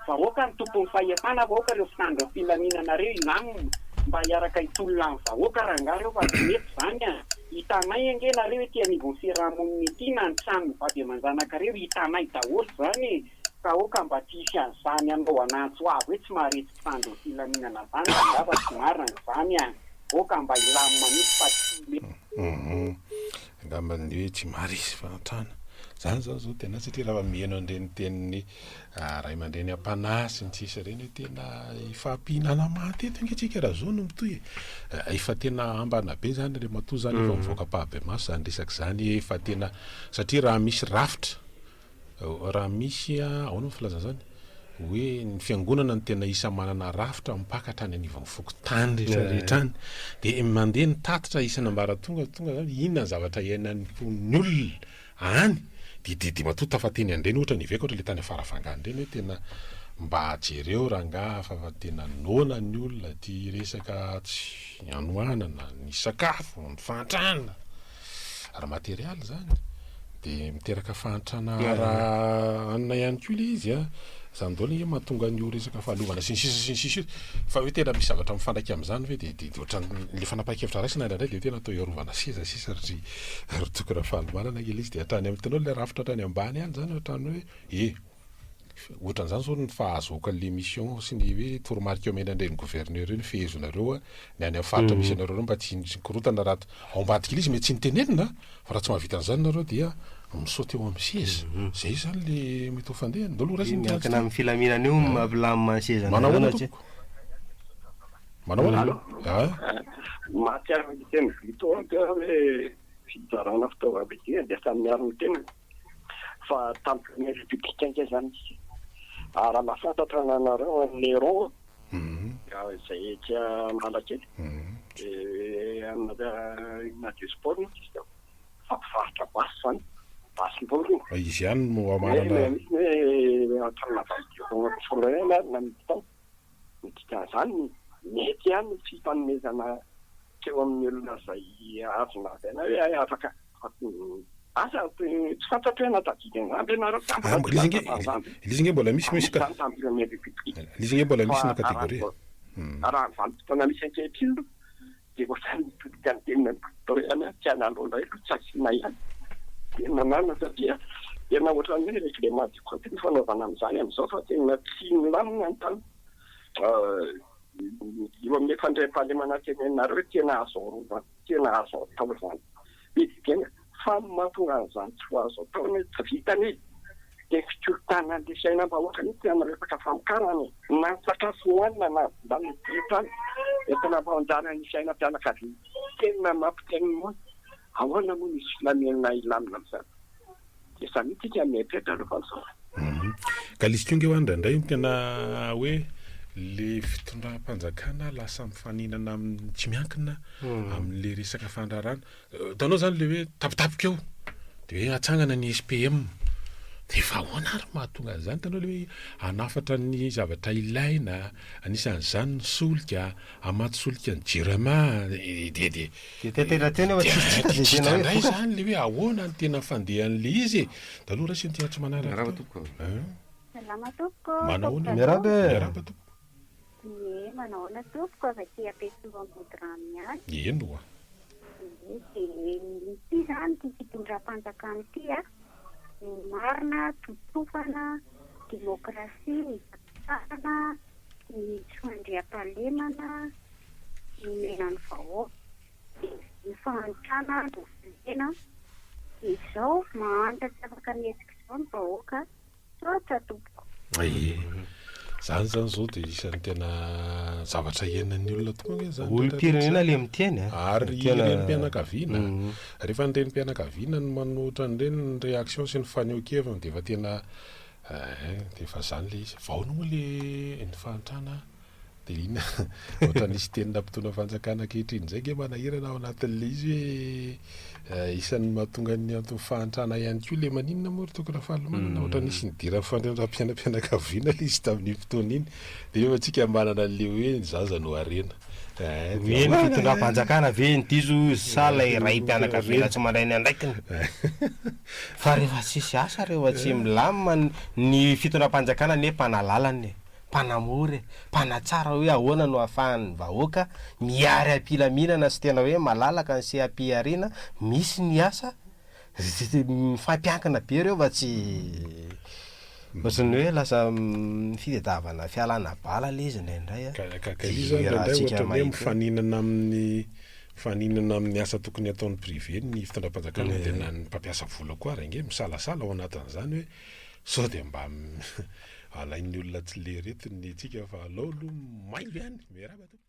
Vahoaka no tompon'ny fahefana fa aoka ireo mpitandro ny filaminana ireo hilamina mba hiaraka hitolona amin'ny vahoaka rangahy ireo fa tsy mety izany a! Hitanay ange nareo ety anivon'ny fiarahamonina ety na ny tranon'ny vady aman-janakareo hitanay daholo izany e! Ka aoka mba tsy hisy an'izany hanaovana antso avo hoe tsy maharesy mpitandro ny filaminana izany rangahy fa tsy marina izany a! Aoka mba hilamina mihitsy fa tsy mety. Hum angamba ny hoe tsy maharesy fahantrana zany zao zao tena satria raha miheno an'ireny tenin'ny ray aman-dreny am-panahy sy ny sisa ireny hoe tena ifampihinana maty eto ange tsika raha zao no mitohy e. Efa tena ambana be zany ry matoa zany efa mivoaka ampahibemaso zany resaka zany efa tena satria raha misy rafitra Raha misy, ahoana ny filazana izany? Hoe ny fiangonana no tena isan'ny manana rafitra mipaka hatrany anivon'ny fokontany rehetra rehetra any. Dia mandeha ny tatitra isan'ambaratonga tonga izany inona ny zavatra iainan'ny mponin'ny olona any. Dia dia dia matoa tafateny an'ireny ohatra ny eveka ohatra ilay tany Farafangana ireny hoe tena mba jereo rangaha fa fa tena noana ny olona ity resaka tsy hanoanana, ny sakafo, ny fahantrana. ara-materialy izany, dia miteraka fahantrana ara-hanina ihany koa ilay izy an, izany daholo ange mahatonga an'io resaka fahalovana sy ny sisa sy ny sisa io, fa hoe tena misy zavatra mifandraika amin'izany ve dia dia ohatran'ny ilay fanapahan-kevitra raisina indraindray dia tena atao hiarovana seza sisa ry ry Toky Rafalimanana ange ilay izy dia hatrany amin'ny hitanao ilay rafitra hatrany ambany any izany ohatran'ny hoe e! Ohatran'izany zao ny fahazoako an'le mission sy ny hoe toromarika omena an'ireny gouverneur ireny fehezonareo ny any amin'ny faritra misy anareo ireo mba tsy hisy korontana raha ao ambadika ilay izy mety tsy nitenenina fa raha tsy mahavita an'izany nareo dia mi-sauter eo amin'ny seza. Zay izany le mety ho fandehany. Ndao aloha raisina ity antso ity. Miankina amin'ny filaminana io no mampilamina ny seza Manao nareo ahoana na tsia. tompoko? Manao ahoana? Allô? Ah. Mahatsiaro ny teny Vito aho hoe fizarana fitaovam-piadiana dia samy miaro ny tenany. Fa tamin'ny première république ange zany izy ary raha mahafantatra anareo an'i Néron izay etsy Analakely dia amina de sport mantsy izy teo fa mpivarotra basy zany basim-borona. Fa izy ihany no amarana. Misy ny hoe hatramin'ny navadika ihany ary namidy tao. Ny dikan'izany mety ihany ny fifanomezana teo amin'ny olona izay azo lazaina hoe afaka asa tsy fantatro hoe nahatadidy an'izany ve nareo sa Ah, mbola ilay tsy izy ange nahatadidy an'izany ilay izy ange mbola misy fa misy misy ka izany tamin'ny première république ilay izy ange mbola misy fa na catégorie raha raha ny vanim-potoana misy ankehitriny aloha dia ohatran'ny mitodika ny teniny tao ihany aho tsy hanalao indray aloha tsy asiana ihany tena marina satria tena ohatran'ny hoe règlement de compte ny fanaovana an'izany amin'izao fa tena tsy milamina ny tany Eo amin'ilay fandriampahalemana teneninareo hoe tena azo arovana, tena azo atao izany. Be dia be ny fa ny mahatonga an'izany tsy ho azo atao anie tsy vita anie dia ny fikorontanan'ilay fiainam-bahoaka mihitsy amin'ny resaka famokarana e. Na ny sakafo hohanina na na ny toetr'andro entina hampanjary ny fiainam-pianakaviana. Tena mampiteny ny moana. Ahoana moa no hisy filaminana hilamina amin'izany? Dia samia tsika mieritreritra aloha fa misaotra. Ka le izy koa nge hoa indraindray no tena hoe le fitondram-panjakana lasa mifaninana amin'ny tsy miankina amin'le resaka fandraharahana. Hitanao zany le hoe tampotampoka eo de hoe atsangana ny SPM. Dia efa ahoana ary mahatonga an'izany? Hitanao ilay hoe hanafatra ny zavatra ilaina, anisan'izany ny solika, hamatsy solika ny Jirama, dia dia Dia taitaitra teo nefa tsisy tsy hita izay tena hoe indray vokatra. izany ilay hoe ahoana ny tena fandehan'ilay izy e! Dia aleo raisina ity antso manaraka Miarahaba ity. tompoko. Hein? Salama tompoko, Manao ahoana? Miarahaba e! Miarahaba tompoko. Ie, manao ahoana tompoko, avy aty Ampesoro Ambodirano ihany. Eny oa. Ie, dia ity izany ity fitondram-panjakana ity a, ny marina totofana, demokrasia hitantarana, ny tsy fandriampahalemana nomena ny vahoaka, dia ny fahantrana novolena, dia izao mahantra tsy afaka mihetsika izao ny vahoaka. Misaotra tompoko. Ie. Zany zany zao dia isan'ny tena zavatra iainan'ny olona tokoa ange zany rehetra rehetra Olom-pirenena zany. le miteny a. Ary Tena renim-pianakaviana. Rehefa ny renim-pianakaviana no manohitra an'ireny ny réaction sy ny fanehoan-keviny dia efa tena eh, dia efa zany le izy. Vao moa le ny fahantrana Dia inona ohatran'ny nisy tenina mpitondra fanjakana ankehitriny izay ange manahirana ao anatin'ilay izy hoe isan'ny mahatonga ny anton'ny fahantrana ihany koa ilay maninona moa ry Toky Rafalimanana ohatran'ny nisy nidiran'ny fandrindram-piainam-pianakaviana ilay izy tamin'iny fotoana iny dia efa tsika manana an'ilay hoe ny zaza no harena. Eh, Hoe ny fitondram-panjakana ve no diso sa ilay raim-pianakaviana tsy mandray ny andraikiny? Fa rehefa tsisy asa, rehefa tsy milamina ny fitondram-panjakana anie mpanalalana e. mpanamory e, mpanatsara hoe ahoana no ahafahan'ny vahoaka mihary am-pilaminana sy tena hoe malalaka ny seha-pihariana, misy ny asa, mifampiankina be ireo fa tsy ohatran'ny hoe lasa fitadiavana fialana bala ilay izy indraindray a, Ka ka ka izy zany dia raha indraindray antsika ohatran'ny hoe mahita eo. mifaninana amin'ny mifaninana amin'ny asa tokony hataon'ny privé ny fitondram-panjakana dia na ny mpampiasa vola koa ary ange misalasala ao anatin'izany hoe sao dia mba Alain'ny olona tsy le reto ny antsika fa alao aloha mailo ihany. Miarahaba tompoko.